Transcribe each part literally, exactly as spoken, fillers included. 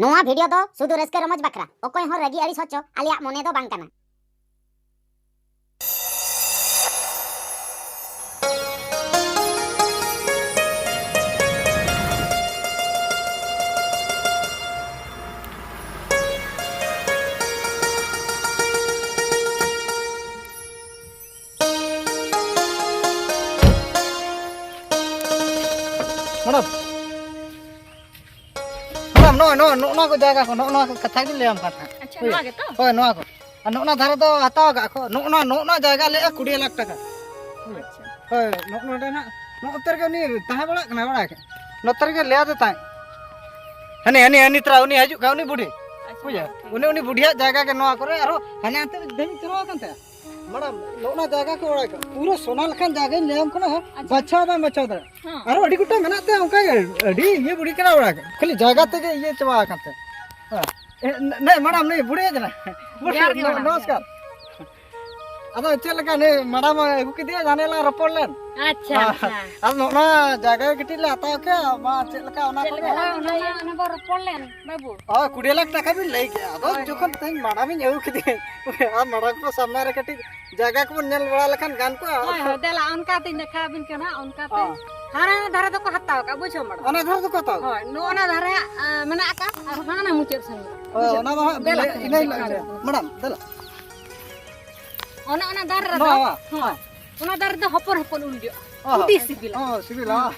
ᱱᱚᱣᱟ ᱵᱷᱤᱰᱤᱭᱳ ᱫᱚ ᱥᱩᱫᱷᱩ ᱨᱟᱹᱥᱠᱟᱹ ᱨᱚᱢᱚᱡᱽ ᱵᱟᱠᱷᱨᱟ, ᱚᱠᱚᱭ ᱦᱚᱸ ᱨᱟᱹᱜᱤ ᱟᱹᱲᱤᱥ ᱦᱚᱪᱚ ᱟᱞᱮᱭᱟᱜ ᱢᱚᱱᱮ ᱫᱚ ᱵᱟᱝ ᱠᱟᱱᱟ᱾ ᱢᱮᱰᱟᱢ, ᱢᱮᱰᱟᱢ, ᱱᱚᱜᱼᱚᱭ, ᱱᱚᱜᱼᱚᱭ, ᱱᱚᱜᱼᱚ ᱱᱚᱣᱟ ᱠᱚ ᱡᱟᱭᱜᱟ ᱠᱚ, ᱱᱚᱜᱼᱚ ᱱᱚᱣᱟ ᱠᱚ ᱠᱟᱛᱷᱟ ᱜᱤᱧ ᱞᱟᱹᱭᱟᱢ ᱠᱟᱱ ᱛᱟᱦᱮᱸᱫ᱾ ᱟᱪᱪᱷᱟ, ᱦᱳᱭ᱾ ᱱᱚᱣᱟ ᱜᱮᱛᱚ? ᱦᱳᱭ, ᱱᱚᱣᱟ ᱠᱚ᱾ ᱟᱨ ᱱᱚᱜᱼᱚ ᱱᱚᱣᱟ ᱫᱷᱟᱨᱮ ᱫᱚ ᱦᱟᱛᱟᱣ ᱟᱠᱟᱫ ᱠᱚ, ᱱᱚᱜᱼᱚ ᱱᱚᱣᱟ, ᱱᱚᱜᱼᱚ ᱱᱚᱣᱟ ᱡᱟᱭᱜᱟ ᱞᱟᱹᱭᱮᱜᱼᱟ ᱠᱩᱲᱤ ᱞᱟᱠᱷ ᱴᱟᱠᱟ᱾ ᱟᱪᱪᱷᱟ᱾ ᱦᱳᱭ, ᱱᱚᱜᱼᱚ ᱱᱚᱰᱮ ᱱᱟᱜ, ᱱᱚᱛᱮ ᱨᱮᱜᱮ ᱩᱱᱤ ᱛᱟᱦᱮᱸ ᱵᱟᱲᱟᱜ ᱠᱟᱱᱟᱭ, ᱵᱟᱲᱟᱭ ᱠᱟᱱᱟ᱾ ᱱᱚᱛᱮ ᱨᱮᱜᱮ ᱞᱟᱹᱭ ᱟᱫᱮ ᱛᱟᱦᱮᱸᱫ᱾ ᱦᱟᱹᱱᱤ, ᱦᱟᱹᱱᱤ, ᱦᱟᱹᱱᱤ ᱛᱨᱟ, ᱩᱱᱤ ᱦᱤᱡᱩᱜ ᱠᱟᱱ, ᱩᱱᱤ ᱵᱩᱰᱷᱤ᱾ ᱟᱪᱪᱷᱟ, ᱵᱩᱡᱷᱟᱹᱣ? ᱴᱷᱤᱠ ᱩᱱᱤ, ᱜᱮᱭᱟ᱾ ᱩᱱᱤ ᱵᱩᱰᱷᱤᱭᱟᱜ ᱡᱟᱭᱜᱟ ᱜᱮ ᱱᱚᱣᱟ ᱠᱚᱨᱮ, ᱟᱨᱦᱚᱸ ᱦᱟᱱᱮ ᱦᱟᱱᱛᱮ ᱢᱤᱫ ᱫᱷᱟᱣ ᱪᱟᱞᱟᱣ ᱟᱠᱟᱱ ᱛᱟᱦᱮᱸᱫ᱾ ᱢᱮᱰᱟᱢ, ᱱᱚᱜᱼᱚ ᱱᱚᱣᱟ ᱡᱟᱭᱜᱟ ᱠᱚ ᱵᱟᱲᱟᱭ ᱠᱟᱱᱟ᱾ ᱯᱩᱨᱟᱹ ᱥᱚᱱᱟ ᱞᱮᱠᱟᱱ ᱡᱟᱭᱜᱟᱧ ᱞᱟᱹᱭᱟᱢ ᱠᱟᱱᱟ, ᱦᱮᱸ᱾ ᱟᱪᱪᱷᱟ᱾ ᱵᱟᱪᱷᱟᱣ ᱵᱟᱢ ᱵᱟᱪᱷᱟᱣ ᱫᱟᱲᱮᱭᱟᱜᱼᱟ᱾ ᱦᱮᱸ᱾ ᱟᱨᱚ ᱟᱹᱰᱤ ᱜᱚᱴᱟᱝ ᱢᱮᱱᱟᱜ ᱛᱟᱭᱟ ᱚᱱᱠᱟ ᱜᱮ, ᱟᱹᱰᱤ ᱤᱭᱟᱹ ᱵᱩᱲᱦᱤ ᱠᱟᱱᱟ ᱚᱲᱟᱜ᱾ ᱠᱷᱟᱹᱞᱤ ᱡᱟᱭᱜᱟ ᱛᱮᱜᱮ ᱤᱭᱟᱹ ᱪᱟᱵᱟ ᱟᱠᱟᱱ ᱛᱟᱭᱟ᱾ ᱦᱮᱸ᱾ ᱮ, ᱱᱮ, ᱱᱮ, ᱢᱮᱰᱟᱢ, ᱱᱩᱭ ᱵᱩᱲᱦᱤ ᱠᱟᱱᱟ᱾ ᱡᱚᱦᱟᱨ ᱜᱮ, ᱱᱚ-, ᱢᱮᱰᱟᱢ, ᱱᱚᱢᱚᱥᱠᱟᱨ᱾ ᱟᱫᱚ ᱪᱮᱫ ᱞᱮᱠᱟ ᱱᱩᱭ ᱢᱮᱰᱟᱢ ᱟᱹᱜᱩ ᱠᱮᱫᱮᱭᱟ, ᱡᱟᱦᱟᱸ ᱞᱟᱝ ᱨᱚᱯᱚᱲ ᱞᱮᱱ? ᱟᱪᱪᱷᱟ, ᱟᱨ, ᱟᱪᱪᱷᱟ᱾ ᱟᱨ ᱱᱚᱜᱼᱚ ᱱᱚᱣᱟ ᱡᱟᱭᱜᱟ ᱜᱮ ᱠᱟᱹᱴᱤᱡ ᱞᱮ ᱦᱟᱛᱟᱣ ᱠᱮᱭᱟ, ᱢᱟ ᱪᱮᱫ ᱞᱮᱠᱟ ᱚᱱᱟ ᱪᱮᱫ ᱠᱚᱜᱮ? ᱞᱮᱠᱟ ᱚᱱᱟ ᱢᱟ, ᱚᱱᱟ ᱵᱚ ᱨᱚᱯᱚᱲ ᱞᱮᱱ, ᱵᱟᱹᱵᱩ᱾ ᱦᱳᱭ, ᱠᱩᱲᱤ ᱞᱟᱠᱷ ᱴᱟᱠᱟ ᱵᱤᱱ ᱞᱟᱹᱭ ᱠᱮᱫᱼᱟ᱾ ᱟᱫᱚ ᱦᱳᱭ, ᱡᱚᱠᱷᱚᱱ ᱦᱳᱭ᱾ ᱛᱮᱦᱮᱧ ᱢᱮᱰᱟᱢᱤᱧ ᱟᱹᱜᱩ ᱠᱮᱫᱮᱭᱟ, ᱟᱨ ᱢᱮᱰᱟᱢ ᱠᱚ ᱥᱟᱢᱱᱟ ᱨᱮ ᱠᱟᱹᱴᱤᱡ ᱡᱟᱭᱜᱟ ᱠᱚᱵᱚᱱ ᱧᱮᱞ ᱵᱟᱲᱟ ᱞᱮᱠᱷᱟᱱ ᱜᱟᱱ ᱠᱚᱜᱼᱟ᱾ ᱦᱳᱭ, ᱦᱳᱭ, ᱫᱮᱞᱟ, ᱚᱱᱠᱟ ᱛᱤᱧ ᱫᱮᱠᱷᱟᱣ ᱟᱵᱤᱱ ᱠᱟᱱᱟ, ᱚᱱᱠᱟᱛᱮ᱾ ᱦᱚᱸ᱾ ᱦᱟᱱᱟ ᱫᱷᱟᱨᱮ ᱫᱚᱠᱚ ᱦᱟᱛᱟᱣ ᱠᱟᱜᱼᱟ, ᱵᱩᱡᱷᱟᱹᱣ ᱢᱮᱰᱟᱢ? ᱚᱱᱟ ᱫᱷᱟᱨᱮ ᱫᱚᱠᱚ ᱦᱟᱛᱟᱣ ᱠᱟᱜᱼᱟ? ᱦᱳᱭ, ᱱᱚᱜᱼᱚ ᱱᱟ ᱫᱷᱟᱨᱮ ᱦᱟᱸᱜ, ᱟ, ᱢᱮᱱᱟᱜ ᱟᱠᱟᱫ, ᱟᱨ ᱦᱟᱱᱟ ᱢᱩᱪᱟᱹᱫ ᱥᱮᱱ ᱢᱮᱱᱟᱜᱼᱟ, ᱦᱳᱭ, ᱵᱩᱡᱷᱟᱹᱣ? ᱚᱱᱟ ᱢᱟ ᱦᱟᱸᱜ ᱫᱮᱞᱟ, ᱤᱱᱟᱹ ᱦᱤᱞᱳᱜ ᱫᱮᱞᱟ᱾ ᱜᱮ᱾ ᱢᱮᱰᱟᱢ, ᱫᱮᱞᱟ᱾ ᱚᱱᱮ ᱚᱱᱟ ᱫᱟᱨᱮ ᱨᱮᱫᱚ, ᱱᱚᱣᱟ, ᱦᱳᱭ, ᱦᱳᱭ᱾ ᱚᱱᱟ ᱫᱟᱨᱮ ᱨᱮᱫᱚ ᱦᱚᱯᱚᱱ ᱦᱚᱯᱚᱱ ᱩᱞ ᱡᱚᱜᱼᱟ᱾ ᱦᱚᱸ, ᱟᱹᱰᱤ ᱦᱚᱸ᱾ ᱥᱤᱵᱤᱞᱟ᱾ ᱦᱚᱸ, ᱥᱤᱵᱤᱞᱟ᱾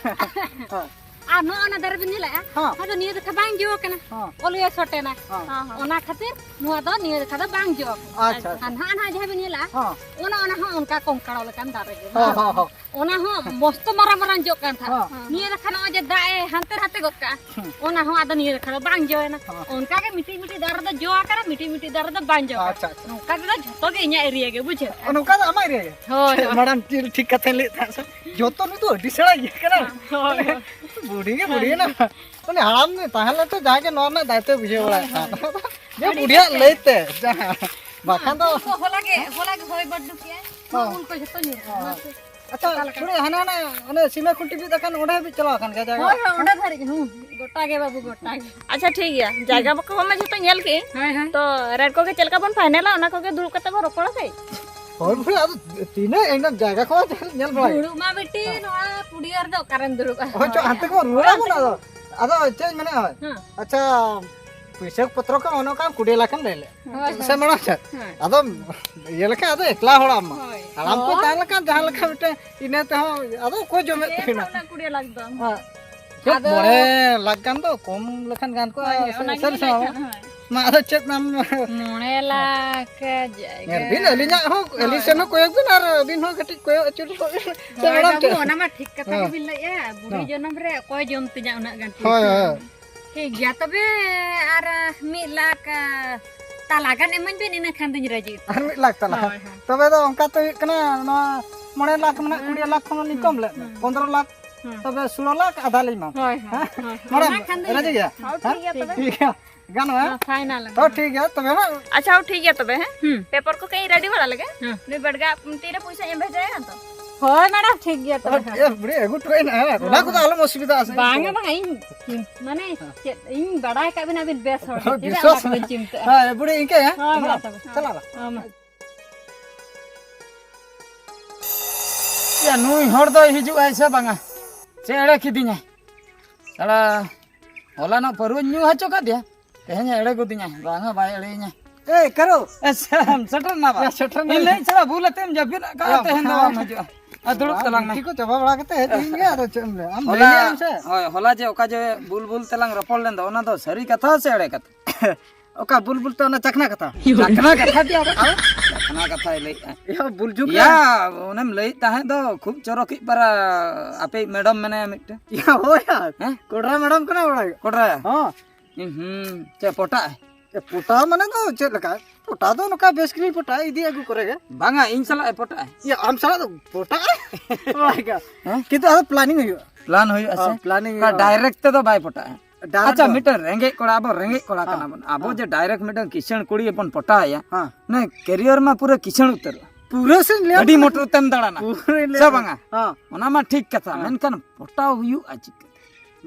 ᱦᱳᱭ᱾ ᱟᱨ ᱱᱚᱜᱼᱚ ᱱᱟ ᱫᱟᱨᱮ ᱵᱤᱱ ᱧᱮᱞᱮᱜᱼᱟ? ᱦᱚᱸ᱾ ᱟᱫᱚ ᱱᱤᱭᱟᱹ ᱡᱚᱠᱷᱟ ᱵᱟᱝ ᱡᱚ ᱠᱟᱱᱟ᱾ ᱦᱚᱸ᱾ ᱚᱞᱮ ᱥᱚᱴᱮᱱᱟ᱾ ᱦᱚᱸ᱾ ᱚᱱᱟ ᱠᱷᱟᱹᱛᱤᱨ ᱱᱚᱣᱟ ᱫᱚ ᱱᱤᱭᱟᱹ ᱡᱚᱠᱷᱟ ᱫᱚ ᱵᱟᱝ ᱡᱚ ᱠᱟᱱᱟ᱾ ᱟᱪᱪᱷᱟ, ᱟᱪᱪᱷᱟ᱾ ᱟᱨ ᱱᱟᱦᱟᱜ ᱱᱟᱦᱟᱜ ᱡᱟᱦᱟᱸ ᱵᱤᱱ ᱧᱮᱞᱟ, ᱦᱚᱸ᱾ ᱚᱱᱟ, ᱚᱱᱟ ᱦᱚᱸ ᱚᱱᱠᱟ ᱠᱚᱝᱠᱟᱲᱟᱣ ᱞᱮᱠᱟᱱ ᱫᱟᱨᱮ ᱜᱮ᱾ ᱦᱚᱸ, ᱦᱚᱸ, ᱦᱚᱸ᱾ ᱚᱱᱟ ᱦᱚᱸ ᱢᱚᱥᱛᱚ ᱢᱟᱨᱟᱝ ᱢᱟᱨᱟᱝ ᱡᱚᱜ ᱠᱟᱱ ᱛᱟᱦᱮᱸᱫ᱾ ᱦᱚᱸ᱾ ᱱᱤᱭᱟᱹ ᱡᱚᱠᱷᱟ ᱱᱚᱜᱼᱚᱭ ᱡᱮ ᱫᱟᱜ ᱮ ᱦᱟᱱᱛᱮ ᱱᱟᱛᱮ ᱜᱚᱫ ᱠᱟᱜᱼᱟ, ᱦᱩᱸ᱾ ᱚᱱᱟ ᱦᱚᱸ ᱟᱫᱚ ᱱᱤᱭᱟᱹ ᱡᱚᱠᱷᱟ ᱫᱚ ᱵᱟᱝ ᱡᱚᱭᱮᱱᱟ᱾ ᱦᱚᱸ᱾ ᱚᱱᱠᱟ ᱜᱮ ᱢᱤᱫᱴᱤᱡ ᱢᱤᱫᱴᱤᱡ ᱫᱟᱨᱮ ᱫᱚ ᱡᱚ ᱟᱠᱟᱱᱟ, ᱢᱤᱫᱴᱤᱡ ᱢᱤᱫᱴᱤᱡ ᱫᱟᱨᱮ ᱫᱚ ᱵᱟᱝ ᱡᱚ ᱟᱠᱟᱱᱟ᱾ ᱟᱪᱪᱷᱟ, ᱟᱪᱪᱷᱟ᱾ ᱱᱚᱝᱠᱟ ᱛᱮᱫᱚ ᱡᱷᱚᱛᱚ ᱜᱮ ᱤᱧᱟᱹᱜ ᱮᱨᱤᱭᱟ ᱜᱮ, ᱵᱩᱡᱷᱟᱹᱣ? ᱚ, ᱱᱚᱝᱠᱟ ᱫᱚ ᱟᱢᱟᱜ ᱮᱨᱤᱭᱟ ᱜᱮ? ᱦᱳᱭ, ᱦᱳᱭ᱾ ᱢᱟᱲᱟᱝ ᱪᱮᱫ ᱴᱷᱤᱠ ᱠᱟᱛᱷᱟᱧ ᱞᱟᱹᱭᱮᱫ ᱛᱟᱦᱮᱸᱫ ᱥᱮ? ᱡᱚᱛᱚ ᱱᱩᱭ ᱫᱚ ᱟᱹᱰᱤ ᱥᱮᱬᱟ ᱜᱮᱭᱟ ᱠᱟᱱᱟ᱾ ᱦᱳᱭ, ᱦᱳᱭ᱾ ᱵᱩᱰᱷᱤ ᱜᱮ ᱵᱩᱰᱷᱤ ᱮᱱᱟ᱾ ᱩᱱᱤ ᱦᱟᱲᱟᱢ ᱛᱟᱦᱮᱸ ᱞᱮᱱᱛᱮ ᱡᱟᱦᱟᱸ ᱜᱮ ᱱᱚᱣᱟ ᱨᱮᱱᱟᱜ ᱫᱟᱭᱤᱛᱛᱚᱭ ᱵᱩᱡᱷᱟᱹᱣ ᱵᱟᱲᱟᱭᱮᱫ ᱛᱟᱦᱮᱸᱫ᱾ ᱡᱮ ᱟᱹᱰᱤ ᱵᱩᱰᱷᱤᱭᱟᱜ ᱠᱟᱛᱮ᱾ ᱞᱟᱹᱭᱛᱮ ᱡᱟᱦᱟᱸ, ᱵᱟᱠᱷᱟᱱ ᱫᱚ ᱩᱱᱠᱩ ᱦᱚᱞᱟ ᱜᱮ, ᱦᱚᱞᱟ ᱜᱮ ᱦᱚᱭ ᱵᱟᱹᱨᱰᱩ ᱠᱮᱜᱼᱟᱭ᱾ ᱦᱚᱸ᱾ ᱩᱞ ᱠᱚ ᱡᱷᱚᱛᱚ ᱧᱩᱨ ᱮᱱᱟ᱾ ᱦᱚᱸ᱾ ᱢᱟᱥᱮ᱾ ᱟᱪᱪᱷᱟ, ᱚᱠᱟ ᱞᱮᱠᱟ? ᱠᱩᱲᱤ, ᱦᱟᱱᱟ, ᱦᱟᱱᱟ, ᱚᱱᱮ ᱥᱤᱢᱮ ᱠᱷᱩᱱᱴᱤ ᱵᱤᱫ ᱟᱠᱟᱱ ᱚᱸᱰᱮ ᱦᱟᱹᱵᱤᱡ ᱪᱟᱞᱟᱣ ᱟᱠᱟᱱ ᱜᱮᱭᱟ ᱡᱟᱭᱜᱟ? ᱦᱳᱭ, ᱦᱳᱭ, ᱚᱸᱰᱮ ᱫᱷᱟᱹᱨᱤᱡ, ᱦᱩᱸ᱾ ᱜᱚᱴᱟ ᱜᱮ ᱵᱟᱹᱵᱩ, ᱜᱚᱴᱟ ᱜᱮ᱾ ᱟᱪᱪᱷᱟ, ᱴᱷᱤᱠ ᱜᱮᱭᱟ, ᱡᱟᱭᱜᱟ ᱠᱚ ᱢᱟ ᱡᱷᱚᱛᱚ ᱧᱮᱞ ᱠᱮᱜ᱾ ᱦᱳᱭ, ᱦᱳᱭ᱾ ᱛᱚ ᱨᱮᱴ ᱠᱚᱜᱮ ᱪᱮᱫ ᱞᱮᱠᱟ ᱵᱚᱱ ᱯᱷᱟᱭᱱᱮᱞᱟ, ᱚᱱᱟ ᱠᱚᱜᱮ ᱫᱩᱲᱩᱵ ᱠᱟᱛᱮ ᱵᱚᱱ ᱨᱚᱯᱚᱲᱟ ᱠᱟᱹᱡ᱾ ᱦᱳᱭ ᱵᱩᱲᱤ, ᱟᱫᱚ ᱛᱤᱱᱟᱹᱜ ᱮᱠᱫᱚᱢ ᱡᱟᱭᱜᱟ ᱠᱚ ᱧᱮᱞ ᱵᱟᱲᱟᱭ᱾ ᱫᱩᱲᱩᱵ ᱢᱟ ᱵᱤᱴᱤ, ᱱᱚᱣᱟ ᱯᱩᱲᱤᱭᱟᱹ ᱨᱮᱫᱚ ᱚᱠᱟᱨᱮᱢ ᱫᱩᱲᱩᱵᱼᱟ? ᱦᱳᱭ, ᱪᱚ, ᱦᱟᱱᱛᱮ ᱠᱚ ᱨᱩᱣᱟᱹᱲᱟ ᱵᱚᱱ ᱟᱫᱚ᱾ ᱟᱫᱚ ᱪᱮᱫ ᱤᱧ ᱢᱮᱱᱟ, ᱦᱳᱭ᱾ ᱦᱮᱸ᱾ ᱟᱪᱪᱷᱟ, ᱯᱩᱭᱥᱟᱹ ᱯᱚᱛᱨᱚ ᱠᱚ ᱚᱱᱮ ᱚᱱᱠᱟ ᱠᱩᱲᱤ ᱞᱟᱠᱷ ᱮᱢ ᱞᱟᱹᱭ ᱞᱮᱫ᱾ ᱦᱳᱭ, ᱥᱮ ᱦᱳᱭ᱾ ᱢᱟᱲᱟᱝ ᱥᱮᱫ᱾ ᱦᱳᱭ᱾ ᱟᱫᱚ ᱤᱭᱟᱹ ᱞᱮᱠᱷᱟᱱ ᱟᱫᱚ ᱮᱠᱞᱟ ᱦᱚᱲᱟᱜ ᱢᱟ᱾ ᱦᱳᱭ᱾ ᱦᱟᱲᱟᱢ ᱠᱚ ᱦᱳᱭ᱾ ᱛᱟᱦᱮᱸ ᱞᱮᱠᱷᱟᱱ ᱡᱟᱦᱟᱸ ᱞᱮᱠᱟ ᱢᱤᱫᱴᱮᱱ ᱤᱱᱟᱹ ᱛᱮᱦᱚᱸ ᱟᱫᱚ ᱚᱠᱚᱭ ᱡᱚᱢᱮᱫ ᱪᱮᱫ ᱛᱟᱦᱮᱱᱟ? ᱩᱱᱟᱹᱜ ᱠᱩᱲᱤ ᱞᱟᱠᱷ ᱫᱚ? ᱦᱮᱸ᱾ ᱪᱮᱫ ᱟᱫᱚ ᱢᱚᱬᱮ ᱞᱟᱠᱷ ᱜᱟᱱ ᱫᱚ ᱠᱚᱢ ᱞᱮᱠᱷᱟᱱ ᱜᱟᱱ ᱠᱚᱜᱼᱟ᱾ ᱦᱳᱭ, ᱦᱳᱭ, ᱥᱮ-, ᱚᱱᱟ ᱥᱟᱹᱨᱤ ᱜᱮᱞᱤᱧ ᱥᱮ ᱞᱟᱹᱭᱮᱫ ᱵᱟᱝ? ᱛᱟᱦᱮᱱᱟ, ᱦᱳᱭ᱾ ᱢᱟ ᱟᱫᱚ ᱪᱮᱫ ᱮᱢ ᱢᱚᱬᱮ ᱞᱟᱠᱷ ᱡᱟᱭᱜᱟ᱾ ᱧᱮᱞ ᱵᱤᱱ, ᱟᱹᱞᱤᱧᱟᱜ ᱦᱚᱸ, ᱟᱹᱞᱤᱧ ᱦᱳᱭ᱾ ᱥᱮᱱ ᱦᱚᱸ ᱠᱚᱭᱚᱜ ᱵᱤᱱ ᱟᱨ ᱟᱹᱵᱤᱱ ᱦᱚᱸ ᱠᱟᱹᱴᱤᱡ ᱠᱚᱭᱚᱜ ᱟᱹᱪᱩᱨ ᱧᱚᱜ ᱵᱤᱱ᱾ ᱪᱮᱫ ᱦᱳᱭ ᱢᱮᱰᱟᱢ ᱵᱟᱹᱵᱩ, ᱪᱮᱫ? ᱚᱱᱟ ᱢᱟ ᱴᱷᱤᱠ ᱠᱟᱛᱷᱟ ᱦᱮᱸ᱾ ᱜᱮᱵᱤᱱ ᱞᱟᱹᱭᱮᱫᱼᱟ, ᱵᱩᱲᱦᱤ ᱦᱮᱸ᱾ ᱡᱚᱱᱚᱢ ᱨᱮ ᱚᱠᱚᱭ ᱡᱚᱢ ᱛᱤᱧᱟ ᱩᱱᱟᱹᱜ ᱜᱟᱱ ᱦᱳᱭ, ᱯᱩᱭᱥᱟᱹ? ᱦᱳᱭ᱾ ᱴᱷᱤᱠ ᱜᱮᱭᱟ, ᱛᱚᱵᱮ ᱟᱨ ᱢᱤᱫ ᱞᱟᱠᱷ ᱛᱟᱞᱟ ᱜᱟᱱ ᱤᱢᱟᱹᱧ ᱵᱤᱱ, ᱤᱱᱟᱹ ᱠᱷᱟᱱ ᱫᱩᱧ ᱨᱟᱹᱡᱤ ᱩᱛᱟᱹᱨ᱾ ᱟᱨ ᱢᱤᱫ ᱞᱟᱠᱷ ᱛᱟᱞᱟ᱾ ᱦᱳᱭ, ᱦᱳᱭ᱾ ᱛᱚᱵᱮ ᱫᱚ ᱚᱱᱠᱟ ᱛᱮ ᱦᱩᱭᱩᱜ ᱠᱟᱱᱟ, ᱱᱚᱣᱟ ᱢᱚᱬᱮ ᱞᱟᱠᱷ ᱢᱮᱱᱟᱜ, ᱦᱩᱸ, ᱠᱩᱲᱤ ᱞᱟᱠᱷ ᱠᱷᱚᱱ ᱦᱩᱸ᱾ ᱞᱤᱧ ᱠᱚᱢ ᱞᱮᱫ ᱫᱚ᱾ ᱦᱩᱸ᱾ ᱯᱚᱱᱫᱽᱨᱚ ᱞᱟᱠᱷ, ᱦᱩᱸ᱾ ᱛᱚᱵᱮ ᱥᱳᱞᱳ ᱞᱟᱠᱷ ᱟᱫᱷᱟ ᱞᱤᱧ ᱮᱢᱟᱢᱟ᱾ ᱦᱳᱭ, ᱦᱳᱭ, ᱦᱮᱸ? ᱦᱳᱭ᱾ ᱢᱮᱰᱟᱢ, ᱚᱱᱟ ᱠᱷᱟᱱ ᱫᱚ ᱨᱟᱹᱡᱤ ᱜᱮᱭᱟ? ᱦᱳᱭ, ᱦᱮᱸ? ᱴᱷᱤᱠ ᱜᱮᱭᱟ ᱛᱚᱵᱮ᱾ ᱴᱷᱤᱠ ᱜᱮᱭᱟ᱾ ᱜᱟᱱᱚᱜᱼᱟ? ᱦᱮᱸ, ᱯᱷᱟᱭᱱᱟᱞ ᱛᱚ ᱮᱱᱟ᱾ ᱴᱷᱤᱠ ᱜᱮᱭᱟ, ᱛᱚᱵᱮ ᱦᱟᱸᱜ᱾ ᱟᱪᱪᱷᱟ, ᱦᱳᱭ, ᱴᱷᱤᱠ ᱜᱮᱭᱟ ᱛᱚᱵᱮ, ᱦᱮᱸ? ᱦᱩᱸ᱾ ᱯᱮᱯᱟᱨ ᱠᱚ ᱠᱟᱹᱡ ᱨᱮᱰᱤ ᱵᱟᱲᱟ ᱞᱮᱜᱮ᱾ ᱦᱩᱸ᱾ ᱱᱩᱭ ᱵᱮᱰᱜᱟ ᱛᱤᱨᱮ ᱯᱚᱭᱥᱟᱧ ᱮᱢ ᱵᱷᱮᱡᱟᱭᱟ ᱛᱚ? ᱦᱳᱭ, ᱢᱮᱰᱟᱢ, ᱴᱷᱤᱠ ᱜᱮᱭᱟ ᱛᱚᱵᱮ᱾ ᱦᱳᱭ, ᱮ, ᱵᱩᱲᱤ, ᱟᱹᱜᱩ ᱦᱚᱴᱚ ᱠᱟᱜ ᱤᱧ ᱦᱟᱸᱜ᱾ ᱚᱱᱟ ᱠᱚᱫᱚ ᱟᱞᱚᱢ ᱚᱥᱩᱵᱤᱫᱷᱟᱜᱼᱟ ᱥᱮ᱾ ᱵᱟᱝᱟ, ᱵᱟᱝᱟ, ᱤᱧ, ᱤᱧ, ᱢᱟᱱᱮ, ᱪᱮᱫ, ᱤᱧ ᱵᱟᱲᱟᱭ ᱠᱟᱜ ᱵᱤᱱ, ᱟᱹᱵᱤᱱ ᱵᱮᱥ ᱦᱚᱲ ᱜᱮ᱾ ᱦᱳᱭ, ᱪᱮᱫᱟᱜ ᱵᱤᱥᱣᱟᱥ ᱚᱱᱟ ᱠᱚᱵᱤᱱ ᱢᱮᱱᱟᱜᱼᱟ᱾ ᱪᱤᱱᱛᱟᱹᱜᱼᱟ? ᱦᱳᱭ, ᱵᱩᱲᱤ, ᱤᱱᱠᱟᱹ ᱜᱮ? ᱦᱳᱭ, ᱢᱟ ᱢᱟ, ᱛᱚᱵᱮ᱾ ᱪᱟᱞᱟᱜ ᱟᱞᱟᱝ᱾ ᱦᱳᱭ, ᱢᱟ᱾ ᱭᱟ, ᱱᱩᱭ ᱦᱚᱲ ᱫᱚᱭ ᱦᱤᱡᱩᱜ ᱟᱭ ᱥᱮ ᱵᱟᱝᱟ? ᱪᱮ ᱮᱲᱮ ᱠᱤᱫᱤᱧᱟᱭ? ᱥᱟᱞᱟ, ᱦᱚᱞᱟᱱᱚᱜ ᱯᱟᱹᱨᱣᱟᱹᱧ ᱧᱩ ᱦᱚᱪᱚ ᱠᱟᱫᱮᱭᱟ, ᱛᱮᱦᱮᱧ ᱮ ᱮᱲᱮ ᱜᱚᱫᱤᱧᱟᱭ᱾ ᱵᱟᱝᱟ, ᱵᱟᱭ ᱮᱲᱮᱭᱤᱧᱟ᱾ ᱮᱭ, ᱠᱟᱨᱚ! ᱟᱪᱪᱷᱟ, ᱥᱮᱴᱮᱨ ᱱᱟ ᱵᱟ? ᱭᱟ, ᱥᱮᱴᱮᱨ ᱱᱟ᱾ ᱤᱧ ᱞᱟᱹᱭ ᱪᱟᱞᱟ, ᱵᱷᱩᱞ ᱟᱛᱮᱢ ᱡᱟᱹᱯᱤᱫ ᱟᱠᱟᱫᱼᱟ, ᱭᱟ, ᱛᱮᱦᱮᱧ ᱫᱚ ᱵᱟᱢ ᱦᱤᱡᱩᱜᱼᱟ᱾ ᱟᱨ ᱫᱩᱲᱩᱵ ᱵᱟᱝ, ᱛᱟᱞᱟᱝ ᱢᱮ᱾ ᱵᱤᱴᱤ ᱠᱚ ᱪᱟᱵᱟ ᱵᱟᱲᱟ ᱠᱟᱛᱮ ᱦᱮᱡ ᱦᱩᱭᱮᱱ ᱜᱮᱭᱟ, ᱟᱫᱚ ᱪᱮᱫ ᱮᱢ ᱞᱟᱹᱭᱟ? ᱟᱢ ᱦᱚᱞᱟ, ᱞᱟᱹᱭ ᱞᱮᱜ ᱟᱢ ᱥᱮ? ᱦᱳᱭ, ᱦᱚᱞᱟ ᱡᱮ ᱚᱠᱟ ᱡᱮ ᱵᱩᱞ ᱵᱩᱞ ᱛᱮᱞᱟᱝ ᱨᱚᱯᱚᱲ ᱞᱮᱱ ᱫᱚ, ᱚᱱᱟ ᱫᱚ ᱥᱟᱹᱨᱤ ᱠᱟᱛᱷᱟ ᱥᱮ ᱮᱲᱮ ᱠᱟᱛᱷᱟ? ᱚᱠᱟ ᱵᱩᱞ ᱵᱩᱞ ᱛᱮ, ᱚᱱᱟ ᱪᱟᱠᱷᱱᱟ ᱠᱟᱛᱷᱟ? ᱪᱟᱠᱷᱱᱟ ᱠᱟᱛᱷᱟ ᱜᱮ ᱟᱵᱚ᱾ ᱪᱟᱠᱷᱱᱟ ᱠᱟᱛᱷᱟᱭ ᱞᱟᱹᱭᱮᱜᱼᱟ᱾ ᱭᱟ, ᱵᱩᱞ ᱡᱩᱜᱽ ᱨᱮ᱾ ᱭᱟ, ᱚᱱᱮᱢ ᱞᱟᱹᱭᱮᱫ ᱛᱟᱦᱮᱸᱫ ᱫᱚ, ᱠᱷᱩᱵ ᱪᱚᱨᱚᱠᱤᱡ ᱯᱟᱨᱟ ᱟᱯᱮᱭᱤᱡ ᱢᱮᱰᱟᱢ ᱢᱮᱱᱟᱭᱟ ᱢᱤᱫᱴᱮᱱ᱾ ᱭᱟ, ᱦᱳᱭ ᱭᱟ᱾ ᱦᱮᱸ? ᱠᱚᱰᱨᱟ ᱢᱮᱰᱟᱢ ᱠᱟᱱᱟᱭ ᱵᱟᱲᱟᱭ ᱜᱮ᱾ ᱠᱚᱰᱨᱟ? ᱦᱚᱸ᱾ ᱦᱩᱸ, ᱦᱩᱸ᱾ ᱪᱮᱫ ᱯᱚᱴᱟᱜ ᱟᱭ? ᱮ, ᱯᱚᱴᱟᱣ ᱢᱟᱱᱮ ᱫᱚ ᱪᱮᱫ ᱞᱮᱠᱟ? ᱯᱚᱴᱟᱣ ᱫᱚ ᱱᱚᱝᱠᱟ ᱵᱮᱥ ᱜᱮᱞᱤᱧ ᱯᱚᱴᱟᱜᱼᱟ, ᱤᱫᱤ ᱟᱹᱜᱩ ᱠᱚᱨᱮ ᱜᱮ᱾ ᱵᱟᱝᱟ, ᱤᱧ ᱥᱟᱞᱟᱜ ᱮ ᱯᱚᱴᱟᱜᱼᱟ᱾ ᱭᱟ, ᱟᱢ ᱥᱟᱞᱟᱜ ᱫᱚ ᱯᱚᱴᱟᱜᱼᱟ? ᱵᱟᱭ ᱜᱟ-, ᱦᱮᱸ? ᱠᱤᱱᱛᱩ ᱟᱫᱚ planning ᱦᱩᱭᱩᱜᱼᱟ᱾ Plan ᱦᱩᱭᱩᱜᱼᱟ ᱥᱮ? ᱦᱚᱸ, planning ᱚᱱᱠᱟ ᱦᱩᱭᱩᱜᱼᱟ᱾ Direct ᱛᱮᱫᱚ ᱵᱟᱭ ᱯᱚᱴᱟᱜᱼᱟ᱾ Direct ᱟᱪᱪᱷᱟ, ᱫᱚ᱾ ᱢᱤᱫᱴᱟᱝ ᱨᱮᱸᱜᱮᱡ ᱠᱚᱲᱟ, ᱟᱵᱚ ᱨᱮᱸᱜᱮᱡ ᱠᱚᱲᱟ ᱦᱮᱸ, ᱠᱟᱱᱟ ᱵᱚᱱ᱾ ᱟᱵᱚ ᱦᱮᱸ᱾ ᱡᱮ direct ᱢᱤᱫᱴᱟᱝ ᱠᱤᱥᱟᱹᱬ ᱠᱩᱲᱤ ᱵᱚᱱ ᱯᱚᱴᱟᱣᱟᱭᱟ, ᱦᱮᱸ᱾ ᱚᱱᱟ career ᱢᱟ ᱯᱩᱨᱟᱹ ᱠᱤᱥᱟᱹᱬ ᱩᱛᱟᱹᱨᱚᱜᱼᱟ᱾ ᱯᱩᱨᱟᱹ ᱥᱮᱧ ᱞᱟᱹᱭᱟᱢ ᱜᱟᱹᱰᱤ ᱠᱟᱱᱟ᱾ ᱢᱚᱴᱚᱨ ᱛᱮᱢ ᱫᱟᱬᱟᱱᱟ᱾ ᱯᱩᱨᱟᱹᱧ ᱞᱟᱹᱭᱟᱢ ᱥᱮ ᱠᱟᱱᱟ᱾ ᱵᱟᱝᱟ? ᱦᱮᱸ᱾ ᱚᱱᱟ ᱢᱟ ᱴᱷᱤᱠ ᱠᱟᱛᱷᱟ, ᱦᱮᱸ᱾ ᱢᱮᱱᱠᱷᱟᱱ ᱯᱚᱴᱟᱣ ᱦᱩᱭᱩᱜᱼᱟ ᱪᱤᱠᱟᱹ?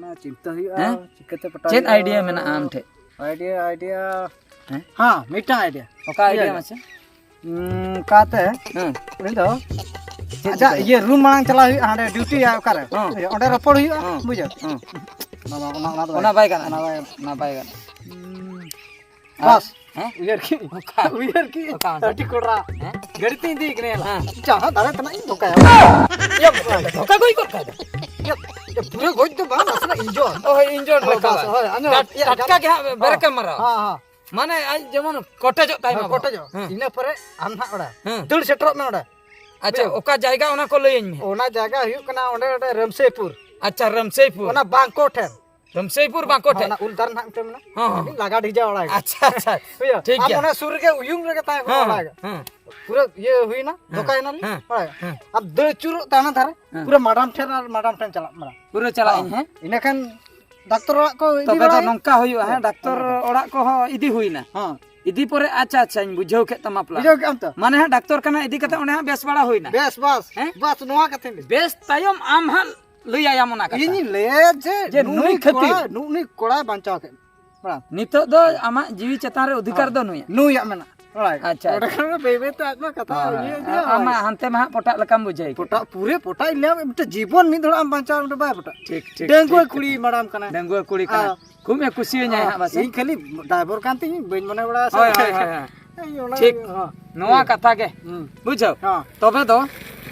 ᱚᱱᱟ ᱪᱤᱱᱛᱟᱹ ᱦᱩᱭᱩᱜᱼᱟ᱾ ᱦᱮᱸ? ᱪᱤᱠᱟᱹᱛᱮ ᱯᱚᱴᱟᱣ ᱪᱮᱫ ᱦᱩᱭᱩᱜᱼᱟ? Idea ᱢᱮᱱᱟᱜᱼᱟ ᱟᱢ ᱴᱷᱮᱡ? Idea, idea᱾ ᱦᱮᱸ? ᱦᱮᱸ, ᱢᱤᱫᱴᱟᱝ idea᱾ ᱚᱠᱟ idea ᱤᱭᱟᱹ᱾ ᱢᱟᱥᱮ? ᱩᱸ, ᱚᱱᱠᱟᱛᱮ ᱦᱮᱸ᱾ ᱩᱱᱤ ᱫᱚ ᱪᱮᱫ ᱟᱡᱟᱜ ᱪᱤᱠᱟᱹᱭᱟ? ᱤᱭᱟᱹ room ᱢᱟᱲᱟᱝ ᱪᱟᱞᱟᱜ ᱦᱩᱭᱩᱜᱼᱟ, ᱦᱟᱸᱰᱮ duty ᱟᱭ ᱚᱠᱟᱨᱮ? ᱦᱮᱸ᱾ ᱚᱸᱰᱮ ᱨᱚᱯᱚᱲ ᱦᱩᱭᱩᱜᱼᱟ, ᱦᱮᱸ᱾ ᱵᱩᱡᱷᱟᱹᱣ? ᱦᱮᱸ᱾ ᱚᱱᱟ, ᱚᱱᱟ, ᱚᱱᱟ ᱫᱚ ᱚᱱᱟ ᱵᱟᱭ ᱜᱟᱱᱚᱜᱼᱟ᱾ ᱚᱱᱟ ᱵᱟᱭ ᱜᱟᱱᱚᱜᱼᱟ᱾ ᱚᱱᱟ ᱵᱟᱭ ᱜᱟᱱᱚᱜᱼᱟ᱾ ᱦᱩᱸ᱾ ᱟᱨ ᱵᱟᱥ᱾ ᱦᱮᱸ? ᱩᱭᱦᱟᱹᱨ ᱠᱮᱫ᱾ ᱚᱠᱟ? ᱩᱭᱦᱟᱹᱨ ᱠᱮᱫ᱾ ᱚᱠᱟ ᱢᱟᱥᱮ? ᱟᱹᱰᱤ ᱠᱚᱰᱨᱟ᱾ ᱦᱮᱸ? ᱜᱟᱹᱰᱤ ᱛᱮᱧ ᱤᱫᱤᱭᱮ ᱠᱟᱱᱟ, ᱭᱟᱞᱟ᱾ ᱦᱮᱸ᱾ ᱡᱟᱦᱟᱸ ᱫᱟᱲᱮ ᱛᱮᱱᱟᱜ ᱤᱧ ᱫᱷᱚᱠᱟᱭᱟ᱾ ᱭᱟ, ᱫᱷᱚᱠᱟ ᱜᱚᱡ ᱜᱚᱫ ᱠᱟᱭ ᱫᱚ᱾ ᱭᱟ, ᱭᱟ, ᱯᱩᱨᱟᱹ ᱜᱚᱡ ᱫᱚ ᱵᱟᱝ, ᱱᱟᱥᱮᱱᱟᱜ ᱤᱱᱡᱚᱨ᱾ ᱚ, ᱦᱳᱭ, ᱤᱱᱡᱚᱨ ᱦᱳᱭ, ᱞᱮᱠᱟ ᱵᱟᱥ, ᱵᱟᱝ᱾ ᱦᱳᱭ, ᱟᱸᱡᱚᱢ᱾ ᱴᱟᱴ-, ᱭᱟ, ᱴᱟᱴᱠᱟ ᱜᱮ ᱦᱟᱸᱜ ᱵᱨᱮᱠ ᱮᱢ ᱢᱟᱨᱟᱣᱟ᱾ ᱦᱮᱸ, ᱦᱮᱸ᱾ ᱢᱟᱱᱮ ᱟᱡ ᱡᱮᱢᱚᱱ ᱠᱚᱴᱮᱡᱚᱜ ᱛᱟᱭ ᱦᱮᱸ, ᱢᱟ ᱵᱚᱦᱚᱜ᱾ ᱠᱚᱴᱮᱡᱚᱜ᱾ ᱦᱮᱸ᱾ ᱤᱱᱟᱹ ᱯᱚᱨᱮ ᱟᱢ ᱦᱟᱸᱜ ᱚᱲᱟᱜ᱾ ᱦᱮᱸ᱾ ᱫᱟᱹᱲ ᱥᱮᱴᱮᱨᱚᱜ ᱢᱮ ᱚᱸᱰᱮ᱾ ᱟᱪᱪᱷᱟ, ᱵᱩᱡᱷᱟᱹᱣ? ᱚᱠᱟ ᱡᱟᱭᱜᱟ ᱚᱱᱟ ᱠᱚ ᱞᱟᱹᱭᱟᱹᱧ ᱢᱮ᱾ ᱚᱱᱟ ᱡᱟᱭᱜᱟ ᱦᱩᱭᱩᱜ ᱠᱟᱱᱟ ᱚᱸᱰᱮ, ᱚᱸᱰᱮ ᱨᱟᱢᱥᱮᱭᱯᱩᱨ᱾ ᱟᱪᱪᱷᱟ, ᱨᱟᱢᱥᱮᱭᱯᱩᱨ᱾ ᱚᱱᱟ ᱵᱟᱝᱠᱚ ᱴᱷᱮᱱ᱾ ᱨᱟᱢᱥᱮᱭᱯᱩᱨ ᱵᱟᱝᱠᱚ ᱦᱚᱸ, ᱴᱷᱮᱱ᱾ ᱚᱱᱟ ᱩᱞ ᱫᱟᱨᱮ ᱱᱟᱦᱟᱜ ᱢᱤᱫᱴᱮᱱ ᱢᱮᱱᱟᱜᱼᱟ᱾ ᱦᱚᱸ, ᱦᱚᱸ᱾ ᱟᱹᱰᱤ ᱞᱟᱜᱟ ᱰᱷᱤᱡᱟ ᱚᱲᱟᱜ᱾ ᱟᱪᱪᱷᱟ, ᱟᱪᱪᱷᱟ᱾ ᱵᱩᱡᱷᱟᱹᱣ? ᱴᱷᱤᱠ ᱟᱢ ᱜᱮᱭᱟ᱾ ᱚᱱᱟ ᱥᱩᱨ ᱨᱮᱜᱮ ᱩᱭᱩᱝ ᱨᱮᱜᱮ ᱛᱟᱦᱮᱸ ᱠᱚᱜ ᱦᱚᱸ, ᱚᱲᱟᱜ᱾ ᱦᱚᱸ᱾ ᱯᱩᱨᱟᱹ ᱤᱭᱟᱹ ᱦᱩᱭᱱᱟ, ᱦᱮᱸ, ᱫᱷᱚᱠᱟᱭᱮᱱᱟᱞᱤᱧ, ᱦᱮᱸ, ᱵᱟᱲᱟᱭᱟ? ᱦᱮᱸ᱾ ᱟᱨ ᱫᱟᱹᱲ ᱟᱹᱪᱩᱨᱚᱜ ᱛᱟᱦᱮᱱᱟ ᱫᱷᱟᱨᱮ, ᱦᱮᱸ᱾ ᱯᱩᱨᱟᱹ ᱢᱟᱰᱟᱢ ᱴᱷᱮᱱ ᱟᱨ ᱢᱟᱰᱟᱢ ᱴᱷᱮᱱ ᱪᱟᱞᱟᱜ ᱢᱟᱲᱟᱝ᱾ ᱯᱩᱨᱟᱹ ᱪᱟᱞᱟᱜ ᱦᱚᱸ᱾ ᱟᱹᱧ, ᱦᱮᱸ? ᱤᱱᱟᱹᱠᱷᱟᱱ ᱰᱟᱠᱛᱚᱨ ᱚᱲᱟᱜ ᱠᱚ ᱤᱫᱤ ᱛᱚᱵᱮ ᱫᱚ ᱵᱟᱲᱟᱭᱟ᱾ ᱱᱚᱝᱠᱟ ᱦᱩᱭᱩᱜᱼᱟ, ᱦᱮᱸ, ᱦᱮᱸ, ᱰᱟᱠᱛᱚᱨ ᱦᱮᱸ, ᱦᱮᱸ᱾ ᱚᱲᱟᱜ ᱠᱚᱦᱚᱸ ᱤᱫᱤ ᱦᱩᱭᱱᱟ᱾ ᱦᱚᱸ᱾ ᱤᱫᱤ ᱯᱚᱨᱮ, ᱟᱪᱪᱷᱟ, ᱟᱪᱪᱷᱟᱧ ᱵᱩᱡᱷᱟᱹᱣ ᱠᱮᱫ ᱛᱟᱢᱟ plan᱾ ᱵᱩᱡᱷᱟᱹᱣ ᱠᱮᱫᱟᱢ ᱛᱚ? ᱢᱟᱱᱮ ᱦᱟᱸᱜ ᱰᱟᱠᱛᱚᱨ ᱠᱷᱟᱱᱟ ᱤᱫᱤ ᱠᱟᱛᱮ ᱚᱸᱰᱮ ᱦᱟᱸᱜ ᱵᱮᱥ ᱵᱟᱲᱟ ᱦᱩᱭᱱᱟ᱾ ᱵᱮᱥ, ᱵᱟᱥ, ᱦᱮᱸ? ᱵᱟᱥ, ᱱᱚᱣᱟ ᱠᱟᱛᱷᱟᱧ ᱞᱟᱹᱭ᱾ ᱵᱮᱥ ᱛᱟᱭᱚᱢ ᱟᱢ ᱦᱟᱸᱜ ᱞᱟᱹᱭ ᱟᱭᱟᱢ ᱚᱱᱟ ᱠᱟᱛᱷᱟ᱾ ᱤᱧᱤᱧ ᱞᱟᱹᱭᱟ ᱡᱮ ᱡᱮ ᱱᱩᱭ ᱱᱩᱭ ᱠᱷᱟᱹᱛᱤᱨ᱾ ᱠᱚᱲᱟ, ᱱᱩᱜ ᱱᱩᱭ ᱠᱚᱲᱟᱭ ᱵᱟᱧᱪᱟᱣ ᱠᱮᱫ ᱢᱮᱭᱟ᱾ ᱱᱤᱛᱚᱜ ᱫᱚ ᱟᱢᱟᱜ ᱡᱤᱣᱤ ᱪᱮᱛᱟᱱ ᱨᱮ ᱚᱫᱷᱤᱠᱟᱨ ᱦᱳᱭ᱾ ᱫᱚ ᱱᱩᱭᱟᱜ᱾ ᱱᱩᱭᱟᱜ ᱢᱮᱱᱟᱜᱼᱟ᱾ ᱵᱟᱲᱟᱭ᱾ ᱟᱪᱪᱷᱟ, ᱚᱸᱰᱮ ᱟᱪᱪᱷᱟ᱾ ᱠᱷᱚᱱ ᱜᱮ ᱵᱟᱹᱭ ᱵᱟᱹᱭ ᱛᱮ ᱟᱡ ᱢᱟ ᱠᱟᱛᱷᱟ ᱦᱳᱭ, ᱤᱭᱟᱹ ᱦᱳᱭ᱾ ᱤᱫᱤᱭᱟ, ᱟᱢ ᱢᱟ ᱵᱟᱲᱟᱭ᱾ ᱦᱟᱱᱛᱮ ᱢᱟ ᱦᱟᱸᱜ ᱯᱚᱴᱟᱜ ᱞᱮᱠᱟᱢ ᱵᱩᱡᱷᱟᱹᱣ ᱠᱮᱫ᱾ ᱯᱚᱴᱟᱜ ᱯᱩᱨᱟᱹ ᱯᱚᱴᱟᱜ ᱤᱧ ᱞᱟᱹᱭᱟ, ᱢᱤᱫᱴᱮᱱ ᱡᱤᱵᱚᱱ ᱢᱤᱫ ᱦᱚᱲᱟᱜ ᱮᱢ ᱵᱟᱧᱪᱟᱣ ᱚᱸᱰᱮ ᱵᱟᱭ ᱯᱚᱴᱟᱜ᱾ ᱴᱷᱤᱠ, ᱴᱷᱤᱠ, ᱰᱟᱺᱜᱩᱣᱟᱹ ᱴᱷᱤᱠ, ᱠᱩᱲᱤ ᱴᱷᱤᱠ᱾ ᱢᱟᱲᱟᱢ ᱠᱟᱱᱟᱭ᱾ ᱰᱟᱺᱜᱩᱣᱟᱹ ᱠᱩᱲᱤ ᱠᱟᱱᱟᱭ᱾ ᱟᱨ ᱠᱷᱩᱵ ᱮ ᱠᱩᱥᱤᱭᱟᱹᱧᱟᱭ ᱦᱟᱸᱜ ᱵᱟᱥᱮ᱾ ᱤᱧ ᱠᱷᱟᱹᱞᱤ driver ᱠᱟᱱ ᱛᱤᱧ, ᱵᱟᱹᱧ ᱢᱚᱱᱮ ᱵᱟᱲᱟ ᱦᱳᱭ, ᱦᱳᱭ, ᱦᱳᱭ, ᱦᱳᱭ᱾ ᱤᱧ ᱚᱱᱟ ᱴᱷᱤᱠ᱾ ᱦᱚᱸ᱾ ᱱᱚᱣᱟ ᱦᱩᱸ᱾ ᱠᱟᱛᱷᱟ ᱜᱮ᱾ ᱦᱩᱸ᱾ ᱵᱩᱡᱷᱟᱹᱣ? ᱦᱚᱸ᱾ ᱛᱚᱵᱮ ᱫᱚ,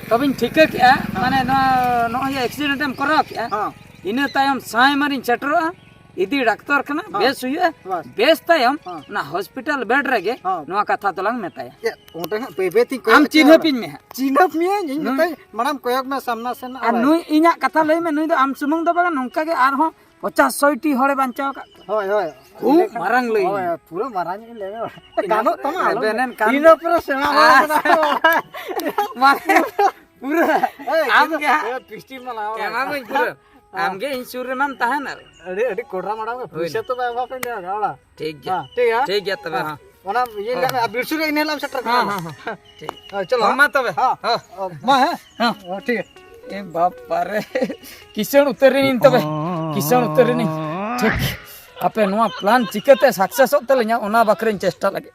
ᱛᱚᱵᱮᱧ ᱴᱷᱤᱠᱟᱹ ᱠᱮᱜᱼᱟ, ᱦᱚᱸ᱾ ᱢᱟᱱᱮ ᱱᱚᱣᱟ, ᱱᱚᱜᱼᱚᱭ ᱡᱮ accident ᱮᱢ ᱠᱚᱨᱟᱣ ᱠᱮᱜᱼᱟ, ᱦᱚᱸ᱾ ᱤᱱᱟᱹ ᱛᱟᱭᱚᱢ ᱥᱟᱭᱢᱟᱨᱤᱧ ᱥᱮᱴᱮᱨᱚᱜᱼᱟ, ᱤᱫᱤ ᱰᱟᱠᱛᱚᱨ ᱠᱷᱟᱱᱟ, ᱦᱚᱸ᱾ ᱵᱮᱥ ᱦᱩᱭᱩᱜᱼᱟ, ᱵᱟᱥ᱾ ᱵᱮᱥ ᱛᱟᱭᱚᱢ ᱦᱚᱸ᱾ ᱚᱱᱟ hospital bed ᱨᱮᱜᱮ ᱦᱚᱸ᱾ ᱱᱚᱣᱟ ᱠᱟᱛᱷᱟ ᱫᱚᱞᱟᱝ ᱢᱮᱛᱟᱭᱟ᱾ ᱮ, ᱚᱸᱰᱮ ᱦᱟᱸᱜ ᱵᱟᱹᱭ ᱵᱟᱹᱭ ᱛᱤᱧ ᱟᱢ ᱠᱚᱭᱚᱜ ᱪᱤᱱᱦᱟᱹᱯᱤᱧ ᱦᱚᱪᱚᱭᱟ᱾ ᱢᱮ ᱦᱟᱸᱜ᱾ ᱪᱤᱱᱦᱟᱹᱯ ᱢᱤᱭᱟᱹᱧ, ᱤᱧ ᱱᱩᱭ ᱢᱮᱛᱟᱭ, ᱢᱟᱲᱟᱝ ᱠᱚᱭᱚᱜ ᱢᱮ ᱥᱟᱢᱱᱟ ᱥᱮᱱ, ᱟᱨ ᱟᱲᱟᱜ᱾ ᱱᱩᱭ ᱤᱧᱟᱜ ᱠᱟᱛᱷᱟ ᱞᱟᱹᱭ ᱢᱮ, ᱱᱩᱭ ᱫᱚ ᱟᱢ ᱥᱩᱢᱩᱝ ᱫᱚ ᱵᱟᱝᱟ, ᱱᱚᱝᱠᱟ ᱜᱮ ᱟᱨᱦᱚᱸ ᱯᱚᱪᱟᱥ ᱥᱚᱭ ᱴᱤ ᱦᱚᱲᱮ ᱵᱟᱧᱪᱟᱣ ᱟᱠᱟᱫ ᱠᱚᱣᱟ᱾ ᱦᱳᱭ, ᱦᱳᱭ᱾ ᱠᱷᱩᱵ ᱤᱱᱟᱹ ᱠᱷᱟᱱ ᱢᱟᱨᱟᱝ ᱞᱟᱹᱭ ᱦᱳᱭ, ᱢᱮ᱾ ᱯᱩᱨᱟᱹ ᱢᱟᱨᱟᱝ ᱧᱚᱜ ᱤᱧ ᱞᱟᱹᱭ ᱢᱮ᱾ ᱤᱱᱟᱹ ᱜᱟᱱᱚᱜ ᱛᱟᱢᱟ, ᱟᱞᱚᱢ ᱨᱮᱵᱮᱱ ᱮᱱᱠᱷᱟᱱ ᱤᱱᱟᱹ ᱯᱚᱨᱮ ᱥᱮᱬᱟ ᱦᱚᱲ ᱟᱨ ᱢᱮᱱᱟᱜ ᱠᱚᱣᱟ᱾ ᱢᱟᱱᱮ ᱯᱩᱨᱟᱹ ᱮᱭ, ᱟᱢ ᱠᱤᱱᱛᱩ, ᱜᱮ ᱦᱟᱸᱜ ᱮ, ᱯᱤᱥᱴᱤ ᱢᱟ ᱞᱟᱜᱟᱣ ᱮᱢᱟᱢᱟᱹᱧ ᱠᱟᱱᱟ᱾ ᱯᱩᱨᱟᱹ᱾ ᱦᱮᱸ᱾ ᱟᱢ ᱜᱮ ᱤᱧ ᱥᱩᱨ ᱨᱮᱢᱟᱢ ᱛᱟᱦᱮᱱᱟ᱾ ᱟᱹᱰᱤ, ᱟᱹᱰᱤ ᱠᱚᱰᱨᱟ ᱢᱟᱰᱨᱟ ᱜᱮ᱾ ᱦᱳᱭ᱾ ᱯᱩᱭᱥᱟᱹ ᱛᱚ ᱵᱟᱭ ᱚᱵᱷᱟᱵ ᱯᱮ ᱧᱟᱢᱟ, ᱚᱲᱟᱜ᱾ ᱴᱷᱤᱠ ᱜᱮᱭᱟ᱾ ᱦᱮᱸ, ᱴᱷᱤᱠ ᱜᱮᱭᱟ᱾ ᱴᱷᱤᱠ ᱜᱮᱭᱟ ᱛᱚᱵᱮ, ᱦᱮᱸ᱾ ᱦᱮᱸ᱾ ᱚᱱᱟ ᱤᱭᱟᱹ ᱦᱮᱸ᱾ ᱞᱮᱠᱷᱟᱱ, ᱟᱨ ᱵᱤᱨᱥᱩ ᱨᱮ ᱤᱱᱟᱹ ᱦᱤᱞᱳᱜ ᱮᱢ ᱥᱮᱴᱮᱨ ᱦᱮᱸ, ᱠᱟᱱᱟ᱾ ᱦᱮᱸ, ᱦᱮᱸ᱾ ᱴᱷᱤᱠ᱾ ᱦᱮᱸ, ᱪᱚᱞᱚ᱾ ᱦᱚᱸ, ᱢᱟ ᱛᱚᱵᱮ᱾ ᱦᱮᱸ᱾ ᱦᱮᱸ᱾ ᱢᱟ, ᱦᱮᱸ᱾ ᱦᱮᱸ᱾ ᱚ, ᱴᱷᱤᱠ ᱜᱮᱭᱟ᱾ ᱮ ᱵᱟᱯ ᱨᱮ, ᱠᱤᱥᱟᱹᱬ ᱩᱛᱟᱹᱨ ᱮᱱᱟᱹᱧ ᱛᱚᱵᱮ᱾ ᱠᱤᱥᱟᱹᱬ ᱩᱛᱟᱹᱨ ᱮᱱᱟᱹᱧ᱾ ᱴᱷᱤᱠ, ᱟᱯᱮ ᱱᱚᱣᱟ ᱯᱞᱟᱱ ᱪᱤᱠᱟᱹᱛᱮ ᱥᱟᱠᱥᱮᱥᱚᱜ ᱛᱟᱹᱞᱤᱧᱟ, ᱚᱱᱟ ᱵᱟᱠᱷᱨᱟᱧ ᱪᱮᱥᱴᱟ ᱞᱟᱹᱜᱤᱫ᱾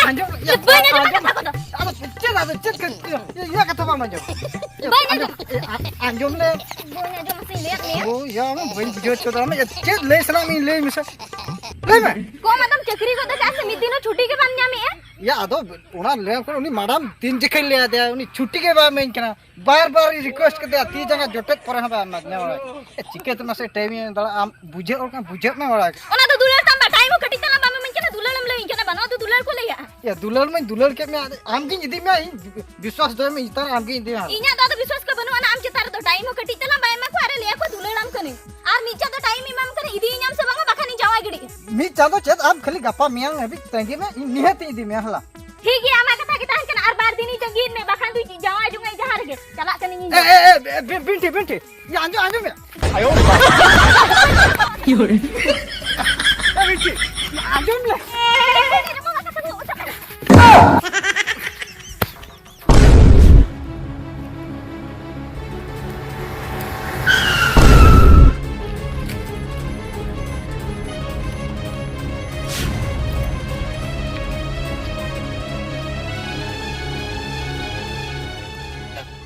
ᱟᱸᱡᱚᱢ, ᱤᱭᱟᱹ, ᱵᱟᱹᱧ ᱟᱸᱡᱚᱢ ᱟᱸᱡᱚᱢ, ᱠᱟᱛᱷᱟ ᱠᱚᱫᱚ᱾ ᱟᱫᱚ ᱪᱮᱫ, ᱟᱫᱚ ᱪᱮᱫ ᱠᱟ-, ᱤᱭᱟᱹ, ᱤᱧᱟᱹᱜ ᱠᱟᱛᱷᱟ ᱵᱟᱢ ᱟᱸᱡᱚᱢ? ᱵᱟᱹᱧ ᱟᱸᱡᱚᱢ᱾ ᱮ, ᱟ-, ᱟᱸᱡᱚᱢ ᱞᱮ᱾ ᱵᱟᱹᱧ ᱟᱸᱡᱚᱢ, ᱢᱟᱥᱮᱧ ᱞᱟᱹᱭᱟᱫ ᱢᱮᱭᱟ᱾ ᱳ, ᱭᱟ, ᱟᱢ ᱵᱟᱹᱧ ᱵᱩᱡᱷᱟᱹᱣ ᱦᱚᱪᱚ ᱫᱟᱲᱮᱭᱟᱜ, ᱪᱮᱫ ᱞᱟᱹᱭ ᱥᱟᱱᱟ ᱢᱮᱭᱟ, ᱞᱟᱹᱭ ᱢᱮᱥᱮ᱾ ᱞᱟᱹᱭ ᱢᱮ᱾ ᱠᱚᱢ ᱟᱫᱚᱢ ᱪᱟᱹᱠᱨᱤ ᱜᱚᱫ ᱟᱠᱟᱫ ᱥᱮ, ᱢᱤᱫ ᱫᱤᱱ ᱦᱚᱸ ᱪᱷᱩᱴᱤ ᱜᱮ ᱵᱟᱢ ᱧᱟᱢᱮᱜᱼᱟ? ᱭᱟ, ᱟᱫᱚ ᱚᱱᱟ ᱞᱟᱹᱭ ᱠᱚ ᱩᱱᱤ ᱢᱟᱰᱟᱢ ᱛᱤᱱ ᱡᱚᱠᱷᱮᱡ ᱞᱟᱹᱭ ᱟᱫᱮᱭᱟ, ᱩᱱᱤ ᱪᱷᱩᱴᱤ ᱜᱮ ᱵᱟᱭ ᱤᱢᱟᱹᱧ ᱠᱟᱱᱟ᱾ ᱵᱟᱨ ᱵᱟᱨ ᱤᱧ ᱨᱤᱠᱩᱭᱮᱥᱴ ᱠᱮᱫᱮᱭᱟ, ᱛᱤ ᱡᱟᱸᱜᱟ ᱡᱚᱴᱮᱫ ᱯᱚᱨᱮ ᱦᱚᱸ ᱵᱟᱭ ᱮᱢᱟᱫᱤᱧᱟ᱾ ᱮ, ᱪᱤᱠᱟᱹᱛᱮ ᱢᱟᱥᱮ ᱴᱟᱭᱤᱢ ᱤᱧ ᱮᱢ ᱫᱟᱲᱮᱭᱟᱜᱼᱟ? ᱟᱢ ᱵᱩᱡᱷᱟᱹᱜ ᱦᱚᱲ ᱠᱟᱱᱟ, ᱵᱩᱡᱷᱟᱹᱜ ᱢᱮ ᱵᱟᱲᱟ᱾ ᱚᱱᱟ ᱫᱚ ᱫᱩᱞᱟᱹᱲ ᱛᱟᱢ ᱵᱟ, ᱴᱟᱭᱤᱢ ᱦᱚᱸ ᱠᱟᱹᱴᱤᱡ ᱛᱟᱞᱟᱝ ᱵᱟᱢ ᱤᱢᱟᱹᱧ ᱠᱟᱱᱟ, ᱫᱩᱞᱟᱹᱲ ᱮᱢ ᱞᱟᱹᱭᱟᱹᱧ ᱠᱟᱱᱟ ᱵᱟ, ᱱᱚᱣᱟ ᱫᱚ ᱫᱩᱞᱟᱹᱲ ᱠᱚ ᱞᱟᱹᱭᱟ? ᱭᱟ, ᱫᱩᱞᱟᱹᱲ ᱢᱟᱧ ᱫᱩᱞᱟᱹᱲ ᱠᱮᱫ ᱢᱮᱭᱟ, ᱟᱢ ᱜᱤᱧ ᱤᱫᱤ ᱢᱮᱭᱟ, ᱤᱧ ᱵᱤᱥᱣᱟᱥ ᱫᱚᱦᱚᱭ ᱢᱮ, ᱤᱧ ᱪᱮᱛᱟᱱ ᱨᱮ ᱟᱢ ᱜᱤᱧ ᱤᱫᱤ ᱢᱮᱭᱟ᱾ ᱤᱧᱟᱹᱜ ᱫᱚ ᱟᱫᱚ ᱵᱤᱥᱣᱟᱥ ᱠᱚ ᱵᱟᱹᱱᱩᱜ ᱟᱱᱟ ᱟᱢ ᱪᱮᱛᱟᱱ ᱨᱮᱫᱚ, ᱴᱟᱭᱤᱢ ᱦᱚᱸ ᱠᱟᱹᱴᱤᱡ ᱛᱟᱞᱟᱝ ᱵᱟᱭ ᱮᱢᱟ ᱠᱚᱣᱟ, ᱟᱨᱮ ᱞᱟᱹᱭᱟ ᱠᱚ ᱫᱩᱞᱟᱹᱲᱟᱢ ᱠᱟᱹᱱᱟᱹᱧ, ᱟᱨ ᱢᱤᱫ ᱪᱟᱸᱫᱚ ᱴᱟᱭᱤᱢ ᱮᱢᱟᱢ ᱠᱟᱱᱟ, ᱤᱫᱤᱭᱤᱧᱟᱢ ᱥᱮ ᱵᱟᱝᱟ, ᱵᱟᱠᱷᱟᱱᱤᱧ ᱡᱟᱶᱟᱭ ᱜᱤᱰᱤᱜᱼᱟ᱾ ᱢᱤᱫ ᱪᱟᱸᱫᱚ ᱪᱮᱫ, ᱟᱢ ᱠᱷᱟᱹᱞᱤ ᱜᱟᱯᱟ ᱢᱮᱭᱟᱝ ᱦᱟᱹᱵᱤᱡ ᱛᱟᱺᱜᱤ ᱢᱮ, ᱤᱧ ᱱᱤᱦᱟᱹᱛ ᱤᱧ ᱤᱫᱤ ᱢᱮᱭᱟ, ᱦᱮᱞᱟ᱾ ᱴᱷᱤᱠ ᱜᱮᱭᱟ, ᱟᱢᱟᱜ ᱠᱟᱛᱷᱟ ᱜᱮ ᱛᱟᱦᱮᱱ ᱠᱟᱱᱟ, ᱟᱨ ᱵᱟᱨ ᱫᱤᱱᱤᱧ ᱛᱟᱺᱜᱤᱭᱮᱫ ᱢᱮ, ᱵᱟᱠᱷᱟᱱ ᱫᱚᱧ ᱡᱟᱶᱟᱭ ᱡᱚᱝᱟ ᱡᱟᱦᱟᱸ ᱨᱮᱜᱮ᱾ ᱪᱟᱞᱟᱜ ᱠᱟᱹᱱᱟᱹᱧ ᱤᱧ ᱮ, ᱫᱚ᱾ ᱮ, ᱮ, ᱮ, ᱵᱤ-, ᱵᱤᱱᱴᱤ, ᱵᱤᱱᱴᱤ, ᱭᱟ, ᱟᱸᱡᱚᱢ, ᱟᱸᱡᱚᱢ ᱢᱮ᱾ ᱟᱭᱳ ᱵᱟᱵᱟ᱾ ᱮ, ᱵᱤᱱᱴᱤ, ᱭᱟ, ᱟᱸᱡᱚᱢ ᱢᱮ᱾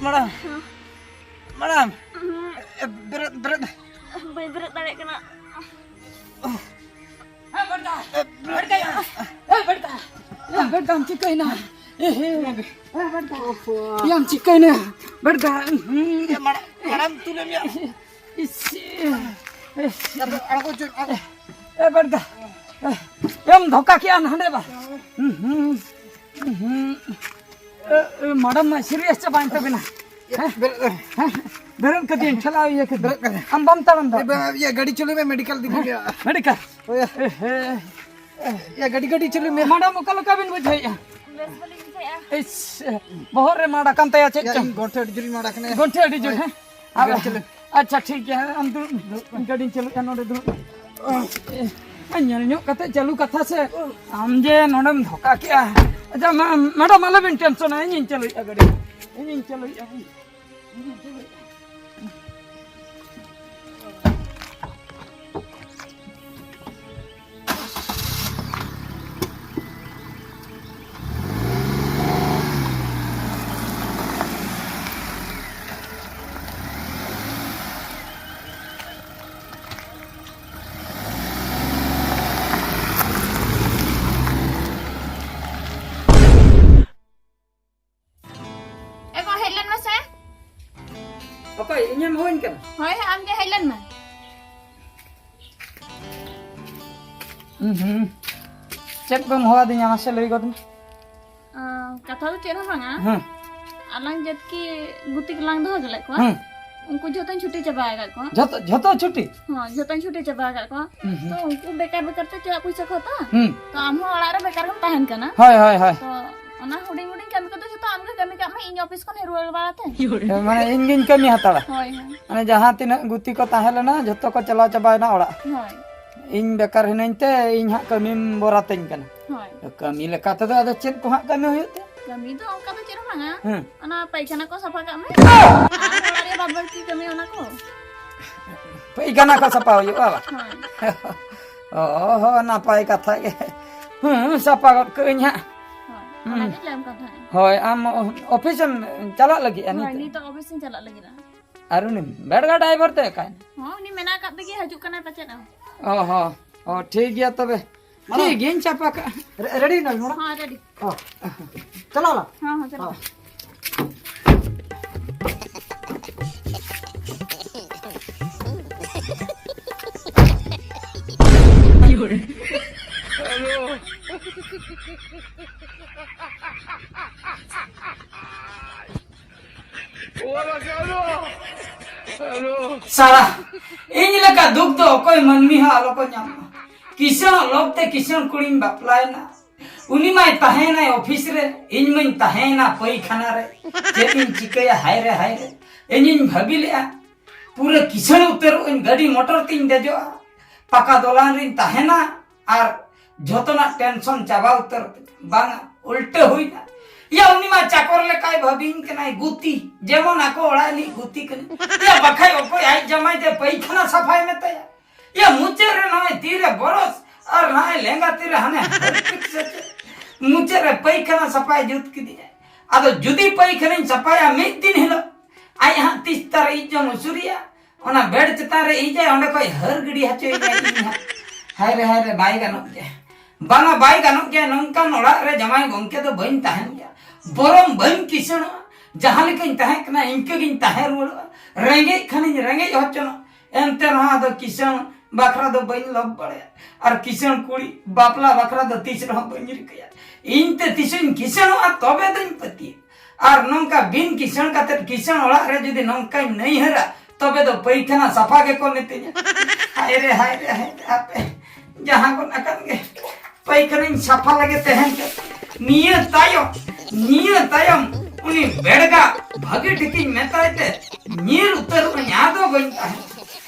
ᱢᱮᱰᱟᱢ, ᱢᱮᱰᱟᱢ, ᱮ, ᱵᱮᱨᱮᱫ, ᱵᱮᱨᱮᱫ᱾ ᱵᱟᱹᱧ ᱵᱮᱨᱮᱫ ᱫᱟᱲᱮᱭᱟᱜ ᱠᱟᱱᱟ᱾ ᱮ, ᱵᱮᱴᱟ, ᱵᱮᱴᱟ, ᱮ, ᱵᱮᱴᱟ, ᱮ, ᱵᱮᱴᱟᱢ ᱪᱤᱠᱟᱹᱭᱮᱱᱟ? ᱮ, ᱦᱮ, ᱮ, ᱵᱮᱴᱟ᱾ ᱭᱟᱢ ᱪᱤᱠᱟᱹᱭᱮᱱᱟ? ᱵᱮᱴᱟ, ᱦᱩᱸ᱾ ᱮ, ᱢᱟᱲᱟᱝ, ᱢᱟᱲᱟᱝ ᱛᱩᱞᱟᱹᱢ ᱭᱟ᱾ ᱤᱥ, ᱮ, ᱮ, ᱟᱬᱜᱚ ᱦᱚᱪᱚᱭ ᱢᱮ, ᱟᱬᱜᱚ᱾ ᱮ, ᱵᱮᱴᱟ, ᱮ, ᱮᱢ ᱫᱷᱚᱠᱟ ᱠᱮᱜᱼᱟ ᱱᱟᱰᱮ ᱵᱟ? ᱦᱩᱸ, ᱦᱩᱸ, ᱦᱩᱸ᱾ ᱮ, ᱮ, ᱢᱮᱰᱟᱢ ᱢᱟ ᱥᱤᱨᱤᱭᱟᱥ ᱪᱟᱵᱟᱭᱮᱱ ᱛᱟᱵᱮᱱᱟ᱾ ᱦᱮᱸ? ᱵᱮᱨᱮᱫ, ᱦᱮᱸ, ᱵᱮᱨᱮᱫ ᱠᱟᱛᱮᱧ ᱴᱷᱮᱞᱟᱣ ᱤᱭᱟᱹ ᱠᱮᱫᱟ᱾ ᱵᱮᱨᱮᱫ ᱠᱟᱛᱮ᱾ ᱟᱢ ᱵᱟᱢ ᱛᱟᱲᱟᱢ ᱫᱟ? ᱮ, ᱵᱟ, ᱤᱭᱟᱹ, ᱜᱟᱹᱰᱤ ᱪᱟᱹᱞᱩᱭ ᱢᱮ, ᱢᱮᱰᱤᱠᱮᱞ ᱤᱫᱤ ᱦᱩᱭᱩᱜᱼᱟ᱾ ᱢᱮᱰᱤᱠᱮᱞ? ᱦᱳᱭ᱾ ᱮ, ᱦᱮ᱾ ᱭᱟ, ᱜᱟᱹᱰᱤ, ᱜᱟᱹᱰᱤ ᱪᱟᱹᱞᱩᱭ ᱢᱮ᱾ ᱢᱮᱰᱟᱢ, ᱚᱠᱟ ᱞᱮᱠᱟ ᱵᱤᱱ ᱵᱩᱡᱷᱟᱹᱣᱮᱫᱼᱟ? ᱵᱮᱥ ᱵᱟᱹᱞᱤᱧ ᱵᱩᱡᱷᱟᱹᱣᱮᱫᱼᱟ᱾ ᱤᱥ, ᱵᱚᱦᱚᱜ ᱨᱮ ᱢᱟᱰ ᱟᱠᱟᱱ ᱛᱟᱭᱟ ᱪᱮᱫ ᱭᱟ, ᱪᱚᱝ? ᱤᱧ ᱜᱚᱱᱴᱷᱮ ᱟᱹᱰᱤ ᱡᱳᱨᱤᱧ ᱢᱟᱰ ᱟᱠᱟᱱᱟ᱾ ᱜᱚᱱᱴᱷᱮ ᱟᱹᱰᱤ ᱡᱳᱨ, ᱦᱳᱭ᱾ ᱦᱮᱸ? ᱟᱨ ᱜᱟᱹᱰᱤ ᱪᱟᱹᱞᱩ᱾ ᱟᱪᱪᱷᱟ, ᱴᱷᱤᱠ ᱜᱮᱭᱟ, ᱟᱢ ᱫᱩᱲᱩᱵ, ᱜᱟᱹᱰᱤᱧ ᱪᱟᱹᱞᱩᱭᱟ ᱱᱚᱰᱮ ᱫᱩᱲᱩᱵ᱾ ᱧᱮᱞ ᱧᱚᱜ ᱠᱟᱛᱮ ᱪᱟᱹᱞᱩ ᱠᱟᱛᱷᱟ ᱥᱮ, ᱟᱢ ᱡᱮ ᱱᱚᱰᱮᱢ ᱫᱷᱚᱠᱟ ᱠᱮᱜᱼᱟ᱾ ᱟᱪᱪᱷᱟ, ᱢᱟ, ᱢᱮᱰᱟᱢ, ᱟᱞᱚᱵᱤᱱ ᱴᱮᱱᱥᱚᱱᱟ, ᱤᱧᱤᱧ ᱪᱟᱹᱞᱩᱭᱮᱫᱼᱟ ᱜᱟᱹᱰᱤ, ᱤᱧᱤᱧ ᱪᱟᱹᱞᱩᱭᱮᱫᱼᱟ, ᱤᱧᱤᱧ ᱪᱟᱹᱞᱩᱭᱮᱫᱼᱟ᱾ ᱦᱩᱸ, ᱦᱩᱸ᱾ ᱪᱮᱫ ᱠᱚᱢ ᱦᱚᱦᱚ ᱟᱹᱫᱤᱧᱟ, ᱢᱟᱥᱮ ᱞᱟᱹᱭ ᱜᱚᱫ ᱢᱮ᱾ ᱟᱸ, ᱠᱟᱛᱷᱟ ᱫᱚ ᱪᱮᱫ ᱦᱚᱸ ᱵᱟᱝᱟ᱾ ᱦᱮᱸ᱾ ᱟᱞᱟᱝ ᱡᱟᱹᱛᱠᱤ ᱜᱩᱛᱤ ᱠᱚᱞᱟᱝ ᱫᱚᱦᱚ ᱦᱚᱪᱚ ᱞᱮᱫ ᱠᱚᱣᱟ᱾ ᱦᱮᱸ᱾ ᱩᱱᱠᱩ ᱡᱷᱚᱛᱚᱧ ᱪᱷᱩᱴᱤ ᱪᱟᱵᱟ ᱟᱠᱟᱫ ᱠᱚᱣᱟ᱾ ᱡᱷᱚᱛᱚ, ᱡᱷᱚᱛᱚ ᱪᱷᱩᱴᱤ? ᱦᱚᱸ, ᱡᱷᱚᱛᱚᱧ ᱪᱷᱩᱴᱤ ᱪᱟᱵᱟ ᱟᱠᱟᱫ ᱠᱚᱣᱟ᱾ ᱦᱩᱸ, ᱦᱩᱸ᱾ ᱛᱚ, ᱩᱱᱠᱩ ᱵᱮᱠᱟᱨ ᱵᱮᱠᱟᱨ ᱛᱮ ᱪᱮᱫᱟᱜ ᱯᱚᱭᱥᱟ ᱠᱚ ᱦᱟᱛᱟᱣᱟ? ᱦᱩᱸ᱾ ᱛᱚ, ᱟᱢ ᱦᱚᱸ ᱚᱲᱟᱜ ᱨᱮ ᱵᱮᱠᱟᱨ ᱜᱮᱢ ᱛᱟᱦᱮᱱ ᱠᱟᱱᱟ᱾ ᱦᱳᱭ, ᱦᱳᱭ, ᱦᱳᱭ᱾ ᱛᱚ, ᱚᱱᱟ ᱦᱩᱰᱤᱧ ᱦᱩᱰᱤᱧ ᱠᱟᱹᱢᱤ ᱠᱚᱫᱚ ᱡᱷᱚᱛᱚ ᱟᱢ ᱜᱮ ᱠᱟᱹᱢᱤ ᱠᱟᱜ ᱢᱮ, ᱤᱧ ᱚᱯᱷᱤᱥ ᱠᱷᱚᱱ ᱦᱮᱡ ᱨᱩᱣᱟᱹᱲ ᱵᱟᱲᱟ ᱛᱮ᱾ ᱢᱟᱱᱮ, ᱤᱧ ᱜᱤᱧ ᱠᱟᱹᱢᱤ ᱦᱟᱛᱟᱲᱟ? ᱦᱳᱭ, ᱦᱳᱭ᱾ ᱢᱟᱱᱮ, ᱡᱟᱦᱟᱸ ᱛᱤᱱᱟᱹᱜ ᱜᱩᱛᱤ ᱠᱚ ᱛᱟᱦᱮᱸ ᱞᱮᱱᱟ, ᱡᱷᱚᱛᱚ ᱠᱚ ᱪᱟᱞᱟᱣ ᱪᱟᱵᱟᱭᱮᱱᱟ ᱚᱲᱟᱜ᱾ ᱦᱳᱭ᱾ ᱤᱧ ᱵᱮᱠᱟᱨ ᱦᱤᱱᱟᱹᱧ ᱛᱮ, ᱤᱧ ᱦᱟᱸᱜ ᱠᱟᱹᱢᱤᱢ ᱵᱚᱨᱟᱛᱟᱹᱧ ᱠᱟᱱᱟ᱾ ᱦᱳᱭ᱾ ᱠᱟᱹᱢᱤ ᱞᱮᱠᱟ ᱛᱮᱫᱚ ᱟᱫᱚ ᱪᱮᱫ ᱠᱚ ᱦᱟᱸᱜ ᱠᱟᱹᱢᱤ ᱦᱩᱭᱩᱜ ᱛᱮ? ᱠᱟᱹᱢᱤ ᱫᱚ ᱚᱱᱠᱟ ᱫᱚ ᱪᱮᱫ ᱦᱚᱸ ᱵᱟᱝᱟ᱾ ᱦᱮᱸ᱾ ᱚᱱᱟ ᱯᱟᱭᱠᱷᱟᱱᱟ ᱠᱚ ᱥᱟᱯᱷᱟ ᱠᱟᱜ ᱢᱮ᱾ ᱟᱨ ᱚᱲᱟᱜ ᱨᱮᱭᱟᱜ ᱵᱟᱫ ᱵᱟᱹᱠᱤ ᱠᱟᱹᱢᱤ ᱚᱱᱟ ᱠᱚ᱾ ᱯᱟᱭᱠᱷᱟᱱᱟ ᱠᱚ ᱥᱟᱯᱷᱟ ᱦᱩᱭᱩᱜᱼᱟ ᱵᱟᱝ? ᱦᱳᱭ᱾ ᱚ ᱦᱚᱸ, ᱱᱟᱯᱟᱭ ᱠᱟᱛᱷᱟ ᱜᱮ᱾ ᱦᱮᱸ, ᱥᱟᱯᱷᱟ ᱜᱚᱫ ᱠᱟᱹᱜᱼᱟᱹᱧ ᱦᱟᱸᱜ᱾ ᱦᱳᱭ, ᱦᱩᱸ᱾ ᱚᱱᱟᱜᱮ ᱞᱟᱹᱭᱟᱢ ᱠᱟᱱ ᱛᱟᱦᱮᱸᱫ᱾ ᱦᱳᱭ, ᱟᱢ ᱚ-, ᱚᱯᱷᱤᱥ ᱮᱢ ᱪᱟᱞᱟᱜ ᱞᱟᱹᱜᱤᱫᱼᱟ ᱦᱳᱭ, ᱱᱤᱛᱚᱜ? ᱱᱤᱛᱚᱜ ᱚᱯᱷᱤᱥ ᱤᱧ ᱪᱟᱞᱟᱜ ᱞᱟᱹᱜᱤᱫ᱾ ᱟᱨ ᱩᱱᱤ ᱵᱮᱲᱜᱟ ᱰᱨᱟᱭᱵᱷᱟᱨ ᱫᱚ ᱚᱠᱟᱭᱮᱱᱟ? ᱦᱚᱸ, ᱩᱱᱤ ᱢᱮᱱᱟᱜ ᱟᱠᱟᱫ ᱛᱮᱜᱮ ᱦᱤᱡᱩᱜ ᱠᱟᱱᱟᱭ ᱯᱟᱪᱮᱫ᱾ ᱚ ᱦᱚᱸ, ᱚ, ᱴᱷᱤᱠ ᱜᱮᱭᱟ ᱛᱚᱵᱮ᱾ ᱢᱟᱱᱟ᱾ ᱴᱷᱤᱠ ᱜᱮᱭᱟᱧ ᱪᱟᱯᱟ ᱠᱟᱜᱼᱟ᱾ ᱨᱮ-, ᱨᱮᱰᱤ ᱮᱱᱟ ᱱᱚᱰᱟ? ᱦᱚᱸ, ᱨᱮᱰᱤ᱾ ᱚ, ᱪᱟᱞᱟᱣ ᱞᱟ? ᱦᱚᱸ, ᱦᱚᱸ, ᱪᱟᱞᱟᱣ᱾ ᱚ᱾ ᱥᱟᱞᱟ, ᱤᱧ ᱞᱮᱠᱟ ᱫᱩᱠ ᱫᱚ ᱚᱠᱚᱭ ᱢᱟᱹᱱᱢᱤ ᱦᱚᱸ ᱟᱞᱚ ᱠᱚ ᱧᱟᱢ ᱢᱟ᱾ ᱠᱤᱥᱟᱹᱬ ᱞᱚᱵ ᱛᱮ ᱠᱤᱥᱟᱹᱬ ᱠᱩᱲᱤᱧ ᱵᱟᱯᱞᱟᱭᱮᱱᱟ᱾ ᱩᱱᱤ ᱢᱟᱭ ᱛᱟᱦᱮᱸᱭᱮᱱᱟᱭ ᱚᱯᱷᱤᱥ ᱨᱮ, ᱤᱧ ᱢᱟᱧ ᱛᱟᱦᱮᱸᱭᱮᱱᱟ ᱯᱟᱹᱭᱠᱷᱟᱱᱟ ᱨᱮ᱾ ᱪᱮᱫ ᱤᱧ ᱪᱤᱠᱟᱹᱭᱟ, ᱦᱟᱭ ᱨᱮ, ᱦᱟᱭ ᱨᱮ᱾ ᱤᱧᱤᱧ ᱵᱷᱟᱹᱵᱤ ᱞᱮᱜᱼᱟ, ᱯᱩᱨᱟᱹ ᱠᱤᱥᱟᱹᱬ ᱩᱛᱟᱹᱨᱚᱜ ᱟᱹᱧ, ᱜᱟᱹᱰᱤ ᱢᱚᱴᱚᱨ ᱛᱤᱧ ᱫᱮᱡᱚᱜᱼᱟ, ᱯᱟᱠᱟ ᱫᱚᱞᱟᱱ ᱨᱤᱧ ᱛᱟᱦᱮᱱᱟ ᱟᱨ ᱡᱷᱚᱛᱚᱱᱟᱜ ᱴᱮᱱᱥᱚᱱ ᱪᱟᱵᱟ ᱩᱛᱟᱹᱨ᱾ ᱵᱟᱝᱟ, ᱩᱞᱴᱟᱹ ᱦᱩᱭᱱᱟ᱾ ᱭᱟ, ᱩᱱᱤ ᱢᱟ ᱪᱟᱠᱚᱨ ᱞᱮᱠᱟᱭ ᱵᱷᱟᱹᱵᱤᱧ ᱠᱟᱱᱟᱭ, ᱜᱩᱛᱤ, ᱡᱮᱢᱚᱱ ᱟᱠᱚ ᱚᱲᱟᱜ ᱨᱤᱱᱤᱡ ᱜᱩᱛᱤ ᱠᱟᱱᱟᱭ᱾ ᱭᱟ, ᱵᱟᱠᱷᱟᱡ ᱚᱠᱚᱭ ᱟᱡ ᱡᱟᱢᱟᱭ ᱛᱮ ᱯᱟᱹᱭᱠᱷᱟᱱᱟ ᱥᱟᱯᱷᱟᱭ ᱢᱮᱛᱟᱭᱟ? ᱭᱟ, ᱢᱩᱪᱟᱹᱫ ᱨᱮ ᱱᱚᱜᱼᱚᱭ ᱛᱤᱨᱮ ᱵᱚᱨᱚᱥ ᱟᱨ ᱱᱚᱜᱼᱚᱭ ᱞᱮᱸᱜᱟ ᱛᱤᱨᱮ ᱦᱟᱱᱮ ᱦᱟᱨᱯᱤᱠ ᱥᱮ ᱪᱮᱫ? ᱢᱩᱪᱟᱹᱫ ᱨᱮ ᱯᱟᱹᱭᱠᱷᱟᱱᱟ ᱥᱟᱯᱷᱟᱭ ᱡᱩᱛ ᱠᱤᱫᱤᱧᱟᱭ᱾ ᱟᱫᱚ ᱡᱩᱫᱤ ᱯᱟᱹᱭᱠᱷᱟᱱᱟᱧ ᱥᱟᱯᱷᱟᱭᱟ ᱢᱤᱫ ᱫᱤᱱ ᱦᱤᱞᱳᱜ, ᱟᱡ ᱦᱟᱸᱜ ᱛᱤᱥ ᱛᱟᱨ ᱤᱡ ᱡᱚᱝ ᱩᱥᱩᱨᱤᱭᱟ, ᱚᱱᱟ ᱵᱮᱰ ᱪᱮᱛᱟᱱ ᱨᱮ ᱤᱡᱟᱭ, ᱚᱸᱰᱮ ᱠᱷᱚᱡ ᱦᱟᱹᱨ ᱜᱤᱰᱤ ᱦᱚᱪᱚᱭᱮᱭᱟᱭ ᱤᱧ ᱦᱟᱸᱜ᱾ ᱦᱟᱭ ᱨᱮ, ᱦᱟᱭ ᱨᱮ, ᱵᱟᱭ ᱜᱟᱱᱚᱜ ᱜᱮᱭᱟ᱾ ᱵᱟᱝᱟ, ᱵᱟᱭ ᱜᱟᱱᱚᱜ ᱜᱮᱭᱟ, ᱱᱚᱝᱠᱟᱱ ᱚᱲᱟᱜ ᱨᱮ ᱡᱟᱶᱟᱭ ᱜᱚᱢᱠᱮ ᱫᱚ ᱵᱟᱹᱧ ᱛᱟᱦᱮᱱ ᱜᱮᱭᱟ᱾ ᱵᱚᱨᱚᱝ ᱵᱟᱹᱧ ᱠᱤᱥᱟᱹᱬᱚᱜᱼᱟ, ᱡᱟᱦᱟᱸ ᱞᱮᱠᱟᱧ ᱛᱟᱦᱮᱸ ᱠᱟᱱᱟ ᱤᱱᱠᱟᱹ ᱜᱤᱧ ᱛᱟᱦᱮᱸ ᱨᱩᱣᱟᱹᱲᱚᱜᱼᱟ᱾ ᱨᱮᱸᱜᱮᱡ ᱠᱷᱟᱱᱤᱧ ᱨᱮᱸᱜᱮᱡ ᱦᱚᱪᱚᱱᱚᱜ, ᱮᱱᱛᱮ ᱨᱮᱦᱚᱸ ᱟᱫᱚ ᱠᱤᱥᱟᱹᱬ ᱵᱟᱠᱷᱨᱟ ᱫᱚ ᱵᱟᱹᱧ ᱞᱚᱵᱷ ᱵᱟᱲᱟᱭᱟ᱾ ᱟᱨ ᱠᱤᱥᱟᱹᱬ ᱠᱩᱲᱤ ᱵᱟᱯᱞᱟ ᱵᱟᱠᱷᱨᱟ ᱫᱚ ᱛᱤᱥ ᱨᱮᱦᱚᱸ ᱵᱟᱹᱧ ᱨᱤᱠᱟᱹᱭᱟ᱾ ᱤᱧ ᱛᱮ ᱛᱤᱥᱤᱧ ᱠᱤᱥᱟᱹᱬᱚᱜᱼᱟ, ᱛᱚᱵᱮ ᱫᱚᱧ ᱯᱟᱹᱛᱭᱟᱹᱜᱼᱟ᱾ ᱟᱨ ᱱᱚᱝᱠᱟ ᱵᱤᱱ ᱠᱤᱥᱟᱹᱬ ᱠᱟᱛᱮ ᱠᱤᱥᱟᱹᱬ ᱚᱲᱟᱜ ᱨᱮ ᱡᱩᱫᱤ ᱱᱚᱝᱠᱟᱧ ᱱᱟᱹᱭᱦᱟᱹᱨᱟ, ᱛᱚᱵᱮ ᱫᱚ ᱯᱟᱹᱭᱠᱷᱟᱱᱟ ᱥᱟᱯᱷᱟ ᱜᱮᱠᱚ ᱢᱤᱛᱟᱹᱧᱟ᱾ ᱦᱟᱭ ᱨᱮ, ᱦᱟᱭ ᱨᱮ, ᱦᱟᱭ ᱨᱮ, ᱟᱯᱮ ᱡᱟᱦᱟᱸ ᱠᱚ ᱟᱠᱟᱱ ᱜᱮ ᱯᱟᱹᱭᱠᱷᱟᱱᱟᱧ ᱥᱟᱯᱷᱟ ᱞᱟᱹᱜᱤᱫ ᱛᱟᱦᱮᱱ ᱠᱟᱱ᱾ ᱱᱤᱭᱟᱹ ᱛᱟᱭᱚᱢ, ᱱᱤᱭᱟᱹ ᱛᱟᱭᱚᱢ ᱩᱱᱤ ᱵᱮᱲᱜᱟ ᱵᱷᱟᱹᱜᱤ ᱴᱷᱤᱠᱤᱧ ᱢᱮᱛᱟᱭ ᱛᱮ ᱧᱤᱨ ᱩᱛᱟᱹᱨᱚᱜ ᱟᱹᱧ, ᱟᱫᱚ ᱵᱟᱹᱧ ᱛᱟᱦᱮᱱᱟ,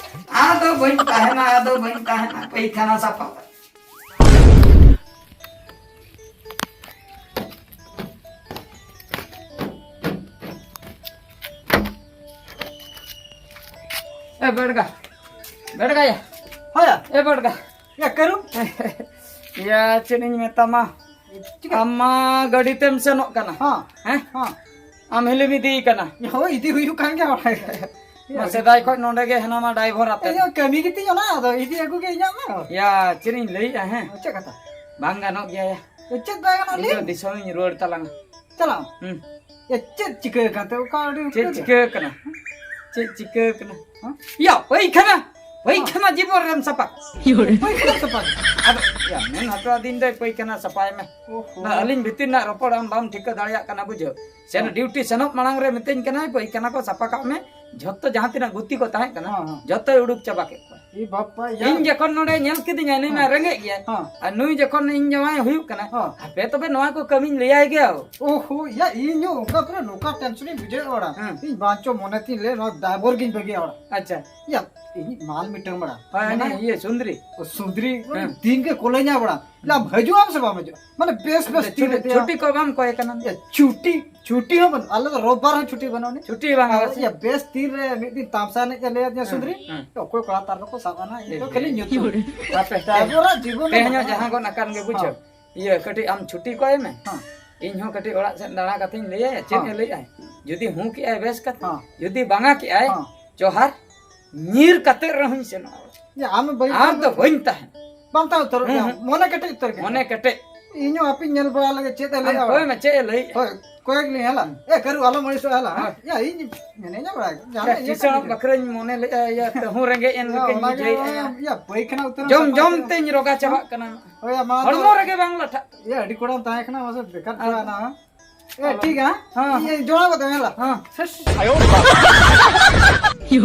ᱟᱫᱚ ᱵᱟᱹᱧ ᱛᱟᱦᱮᱱᱟ, ᱟᱫᱚ ᱵᱟᱹᱧ ᱛᱟᱦᱮᱱᱟ ᱯᱟᱹᱭᱠᱷᱟᱱᱟ ᱥᱟᱯᱷᱟ᱾ ᱮ ᱵᱮᱲᱜᱟ, ᱵᱮᱲᱜᱟ ᱭᱟ᱾ ᱦᱳᱭ ᱭᱟ᱾ ᱮ ᱵᱮᱲᱜᱟ᱾ ᱭᱟ ᱠᱟᱹᱨᱩ᱾ ᱭᱟ ᱪᱮᱫ ᱤᱧ ᱢᱮᱛᱟᱢᱟ? ᱪᱤᱠᱟᱹ? ᱟᱢ ᱢᱟ ᱜᱟᱹᱰᱤ ᱛᱮᱢ ᱥᱮᱱᱚᱜ ᱠᱟᱱᱟ᱾ ᱦᱚᱸ᱾ ᱦᱮᱸ? ᱦᱚᱸ᱾ ᱟᱢ ᱦᱤᱞᱤᱢ ᱤᱫᱤᱭᱮ ᱠᱟᱱᱟ᱾ ᱦᱳᱭ, ᱤᱫᱤ ᱦᱩᱭᱩᱜ ᱠᱟᱱ ᱜᱮᱭᱟ ᱚᱲᱟᱜ ᱨᱮ᱾ ᱢᱟ ᱥᱮᱫᱟᱭ ᱠᱷᱚᱱ ᱱᱚᱰᱮ ᱜᱮ ᱦᱮᱱᱟᱢᱟ ᱰᱟᱭᱵᱷᱚᱨ ᱟᱛᱮ᱾ ᱤᱧ ᱦᱚᱸ ᱠᱟᱹᱢᱤ ᱜᱮᱛᱤᱧ ᱚᱱᱟ, ᱟᱫᱚ ᱤᱫᱤ ᱟᱹᱜᱩ ᱜᱮ ᱤᱧᱟᱹᱜ ᱢᱟ᱾ ᱭᱟ ᱪᱮᱫ ᱤᱧ ᱞᱟᱹᱭᱮᱜᱼᱟ, ᱦᱮᱸ? ᱪᱮᱫ ᱠᱟᱛᱷᱟ? ᱵᱟᱝ ᱜᱟᱱᱚᱜ ᱜᱮᱭᱟ ᱭᱟ᱾ ᱪᱮᱫ ᱵᱟᱭ ᱜᱟᱱᱚᱜ ᱤᱧ ᱫᱚ ᱞᱟᱹᱭ? ᱫᱤᱥᱚᱢ ᱤᱧ ᱨᱩᱣᱟᱹᱲ ᱛᱟᱞᱟᱝᱟ᱾ ᱪᱟᱞᱟᱜ ᱟᱢ? ᱦᱩᱸ᱾ ᱮ, ᱪᱮᱫ ᱪᱤᱠᱟᱹ ᱟᱠᱟᱱ ᱛᱮ? ᱚᱠᱟ ᱟᱹᱰᱤ ᱪᱮᱫ ᱩᱛᱟᱹᱨ? ᱪᱤᱠᱟᱹ ᱟᱠᱟᱱᱟ? ᱪᱮᱫ ᱪᱤᱠᱟᱹ ᱟᱠᱟᱱᱟ? ᱦᱮᱸ? ᱭᱟ, ᱯᱟᱹᱭᱠᱷᱟᱱᱟ! ᱯᱟᱹᱭᱠᱷᱟᱱᱟ ᱡᱤᱵᱚᱱ ᱨᱮᱢ ᱥᱟᱯᱟ᱾ ᱯᱟᱹᱭᱠᱷᱟᱱᱟ ᱥᱟᱯᱟ? ᱟᱫᱚ, ᱭᱟ, ᱢᱮᱱ ᱦᱚᱴᱚ ᱟᱹᱫᱤᱧ ᱫᱚᱭ ᱯᱟᱹᱭᱠᱷᱟᱱᱟ ᱥᱟᱯᱟᱭ ᱢᱮ᱾ ᱳᱦᱳ᱾ ᱟᱹᱞᱤᱧ ᱵᱷᱤᱛᱤᱨ ᱨᱮᱱᱟᱜ ᱨᱚᱯᱚᱲ ᱟᱢ ᱵᱟᱢ ᱴᱷᱤᱠᱟᱹ ᱫᱟᱲᱮᱭᱟᱜ ᱠᱟᱱᱟ, ᱵᱩᱡᱷᱟᱹᱣ᱾ ᱥᱮᱱ ᱦᱮᱸ᱾ ᱰᱤᱭᱩᱴᱤ ᱥᱮᱱᱚᱜ ᱢᱟᱲᱟᱝ ᱨᱮ ᱢᱤᱛᱟᱹᱧ ᱠᱟᱱᱟᱭ, "ᱯᱟᱹᱭᱠᱷᱟᱱᱟ ᱠᱚ ᱥᱟᱯᱟ ᱠᱟᱜ ᱢᱮ, ᱡᱷᱚᱛᱚ ᱡᱟᱦᱟᱸ ᱛᱤᱱᱟᱹᱜ ᱜᱩᱛᱤ ᱠᱚ ᱛᱟᱦᱮᱸ ᱠᱟᱱᱟ, ᱦᱮᱸ, ᱦᱮᱸ᱾ ᱡᱷᱚᱛᱚᱭ ᱩᱰᱩᱠ ᱪᱟᱵᱟ ᱠᱮᱫ ᱠᱚᱣᱟ᱾" ᱮ ᱵᱟᱯᱟ, ᱭᱟ᱾ ᱤᱧ ᱡᱚᱠᱷᱚᱱ ᱱᱚᱰᱮ ᱧᱮᱞ ᱠᱤᱫᱤᱧᱟᱭ, ᱱᱩᱭ ᱢᱟ ᱦᱮᱸ᱾ ᱨᱮᱸᱜᱮᱡ ᱜᱮᱭᱟᱭ᱾ ᱦᱮᱸ᱾ ᱟᱨ ᱱᱩᱭ ᱡᱚᱠᱷᱚᱱ ᱤᱧ ᱡᱟᱶᱟᱭ ᱦᱩᱭᱩᱜ ᱠᱟᱱᱟ, ᱦᱮᱸ᱾ ᱦᱟᱯᱮ ᱛᱚᱵᱮ ᱱᱚᱣᱟ ᱠᱚ ᱠᱟᱹᱢᱤᱧ ᱞᱟᱹᱭᱟᱭ ᱜᱮᱭᱟ᱾ ᱳᱦᱳ, ᱭᱟ, ᱤᱧ ᱦᱚᱸ ᱚᱱᱠᱟ ᱯᱩᱨᱟᱹ ᱱᱚᱝᱠᱟ ᱴᱮᱱᱥᱚᱱᱤᱧ ᱵᱩᱡᱷᱟᱹᱣᱮᱫ ᱵᱟᱲᱟ᱾ ᱦᱮᱸ᱾ ᱤᱧ ᱵᱟᱧᱪᱚ ᱢᱚᱱᱮ ᱛᱤᱧ ᱞᱟᱹᱭ, ᱱᱚᱣᱟ ᱰᱟᱭᱵᱚᱨ ᱜᱤᱧ ᱵᱟᱹᱜᱤᱭᱟ ᱚᱲᱟᱜ᱾ ᱟᱪᱪᱷᱟ᱾ ᱭᱟ, ᱤᱧᱤᱡ ᱢᱟᱞ ᱢᱤᱫᱴᱟᱝ ᱵᱟᱲᱟ᱾ ᱦᱳᱭ, ᱦᱟᱱᱤ ᱢᱮᱱᱟᱭᱟ᱾ ᱤᱭᱟᱹ, ᱥᱩᱱᱫᱨᱤ᱾ ᱳ, ᱥᱩᱱᱫᱨᱤ, ᱩᱱᱤ ᱦᱮᱸ᱾ ᱫᱤᱱ ᱜᱮ ᱠᱚᱞᱮᱧᱟ ᱵᱟᱲᱟ᱾ ᱞᱟ, ᱦᱤᱡᱩᱜ ᱟᱢ ᱥᱮ ᱵᱟᱢ ᱦᱤᱡᱩᱜᱼᱟ? ᱢᱟᱱᱮ, ᱵᱮᱥ, ᱵᱮᱥ ᱭᱟ, ᱛᱤᱨ ᱪᱷᱩᱴᱤ, ᱤᱫᱤᱭᱟ᱾ ᱪᱷᱩᱴᱤ ᱠᱚ ᱵᱟᱢ ᱠᱚᱭ ᱠᱟᱱᱟ? ᱭᱟ, ᱪᱷᱩᱴᱤ, ᱪᱷᱩᱴᱤ ᱦᱚᱸ ᱵᱟᱹᱱᱩᱜ᱾ ᱟᱞᱮ ᱫᱚ ᱨᱳᱵᱵᱟᱨ ᱦᱚᱸ ᱪᱷᱩᱴᱤ ᱵᱟᱹᱱᱩᱜ ᱟᱹᱱᱤᱡ᱾ ᱪᱷᱩᱴᱤ ᱵᱟᱝ ᱟᱨ ᱟᱞᱮ ᱥᱮᱫ᱾ ᱭᱟ, ᱵᱮᱥ ᱛᱤᱨ ᱨᱮ ᱢᱤᱫ ᱫᱤᱱ ᱛᱟᱢᱥᱟ ᱮᱱᱮᱡ ᱮ ᱞᱟᱹᱭ ᱟᱹᱫᱤᱧᱟ ᱦᱮᱸ, ᱥᱩᱱᱫᱨᱤ᱾ ᱦᱮᱸ᱾ ᱚᱠᱚᱭ ᱠᱚᱲᱟ ᱛᱟᱨ ᱫᱚᱠᱚ ᱥᱟᱵ ᱟᱱᱟ, ᱤᱧ ᱫᱚ ᱮ, ᱠᱷᱟᱹᱞᱤ ᱧᱩᱛᱩᱢ᱾ ᱦᱟᱯᱮ, ᱰᱟᱭᱵᱚᱨᱟᱜ ᱡᱤᱵᱚᱱ ᱤᱧ ᱫᱚ ᱦᱚᱸ ᱵᱟᱹᱱᱩᱜᱼᱟ᱾ ᱡᱟᱦᱟᱸ ᱜᱚᱱ ᱟᱠᱟᱱ ᱜᱮ ᱵᱩᱡᱷᱟᱹᱣ᱾ ᱦᱮᱸ᱾ ᱤᱭᱟᱹ, ᱠᱟᱹᱴᱤᱡ ᱟᱢ ᱪᱷᱩᱴᱤ ᱠᱚᱭ ᱢᱮ᱾ ᱦᱮᱸ᱾ ᱤᱧ ᱦᱚᱸ ᱠᱟᱹᱴᱤᱡ ᱚᱲᱟᱜ ᱥᱮᱫ ᱫᱟᱬᱟ ᱠᱟᱛᱮᱧ ᱞᱟᱹᱭᱟᱭᱟ, ᱪᱮᱫ ᱦᱮᱸ᱾ ᱮ ᱞᱟᱹᱭᱮᱜᱼᱟᱭ᱾ ᱡᱩᱫᱤ ᱦᱩᱸ ᱠᱮᱜᱼᱟᱭ, ᱵᱮᱥ ᱠᱟᱛᱷᱟ᱾ ᱦᱮᱸ᱾ ᱡᱩᱫᱤ ᱵᱟᱝᱟ ᱠᱮᱜᱼᱟᱭ, ᱦᱮᱸ᱾ ᱡᱚᱦᱟᱨ, ᱧᱤᱨ ᱠᱟᱛᱮ ᱨᱮᱦᱚᱸᱧ ᱥᱮᱱᱚᱜᱼᱟ᱾ ᱭᱟ, ᱟᱢ ᱵᱟᱹᱧ ᱟᱨ ᱫᱚ ᱵᱟᱹᱧ ᱛᱟᱦᱮᱱᱟ᱾ ᱵᱟᱢ ᱛᱟᱦᱮᱸ ᱩᱛᱟᱹᱨᱚᱜ ᱦᱩᱸ, ᱜᱮᱭᱟ᱾ ᱦᱩᱸ᱾ ᱢᱚᱱᱮ ᱠᱮᱴᱮᱡ ᱩᱛᱟᱹᱨ ᱜᱮ᱾ ᱢᱚᱱᱮ ᱠᱮᱴᱮᱡ᱾ ᱤᱧ ᱦᱚᱸ ᱦᱟᱯᱮᱧ ᱧᱮᱞ ᱵᱟᱲᱟ ᱞᱮᱜᱮ ᱪᱮᱫ ᱮ ᱟᱢ ᱞᱟᱹᱭᱟ᱾ ᱠᱚᱭ ᱢᱮ, ᱪᱮᱫ ᱮ ᱞᱟᱹᱭᱮᱫᱼᱟ? ᱦᱳᱭ, ᱠᱚᱭᱮᱠ ᱞᱤᱧ ᱦᱮᱞᱟ᱾ ᱮ, ᱠᱟᱹᱨᱩ, ᱟᱞᱚᱢ ᱟᱹᱲᱤᱥᱚᱜᱼᱟ ᱦᱮᱞᱟ, ᱦᱮᱸ? ᱦᱮᱸ᱾ ᱭᱟ, ᱤᱧ ᱢᱮᱱᱮᱧᱟ ᱵᱟᱲᱟ, ᱡᱟᱦᱟᱱᱟᱜ ᱤᱭᱟᱹ ᱠᱤᱥᱟᱹᱬ ᱠᱟᱜ ᱜᱮ᱾ ᱵᱟᱠᱷᱨᱟᱧ ᱢᱚᱱᱮ ᱞᱮᱫᱼᱟ, ᱭᱟ, ᱛᱟᱹᱦᱩ ᱨᱮᱸᱜᱮᱡ ᱮᱱ ᱦᱳᱭ, ᱞᱮᱠᱟᱧ ᱚᱱᱟ ᱜᱮ, ᱵᱩᱡᱷᱟᱹᱣᱮᱫᱼᱟ᱾ ᱭᱟ, ᱯᱟᱹᱭᱠᱷᱟᱱᱟ ᱩᱛᱟᱹᱨ ᱡᱚᱢ ᱥᱟᱯᱷᱟ ᱡᱚᱢ ᱠᱮᱫᱟ᱾ ᱛᱮᱧ ᱨᱚᱜᱟ ᱪᱟᱵᱟᱜ ᱠᱟᱱᱟ᱾ ᱦᱳᱭ, ᱭᱟ, ᱢᱟ ᱦᱚᱲᱢᱚ ᱛᱚᱵᱮ᱾ ᱨᱮᱜᱮ ᱵᱟᱝ ᱞᱟᱴᱷᱟᱜ ᱠᱟᱱᱟ᱾ ᱭᱟ, ᱟᱹᱰᱤ ᱠᱚᱲᱟᱢ ᱛᱟᱦᱮᱸ ᱠᱟᱱᱟ, ᱢᱟᱥᱮ ᱵᱮᱠᱟᱨ ᱟᱨ ᱪᱟᱵᱟᱭᱮᱱᱟ, ᱦᱮᱸ? ᱮ, ᱦᱚᱸ᱾ ᱴᱷᱤᱠ ᱜᱮᱭᱟ, ᱦᱮᱸ? ᱦᱚᱸ᱾ ᱤᱧ ᱡᱚᱲᱟᱣ ᱠᱟᱛᱮ ᱦᱮᱞᱟ᱾ ᱦᱚᱸ᱾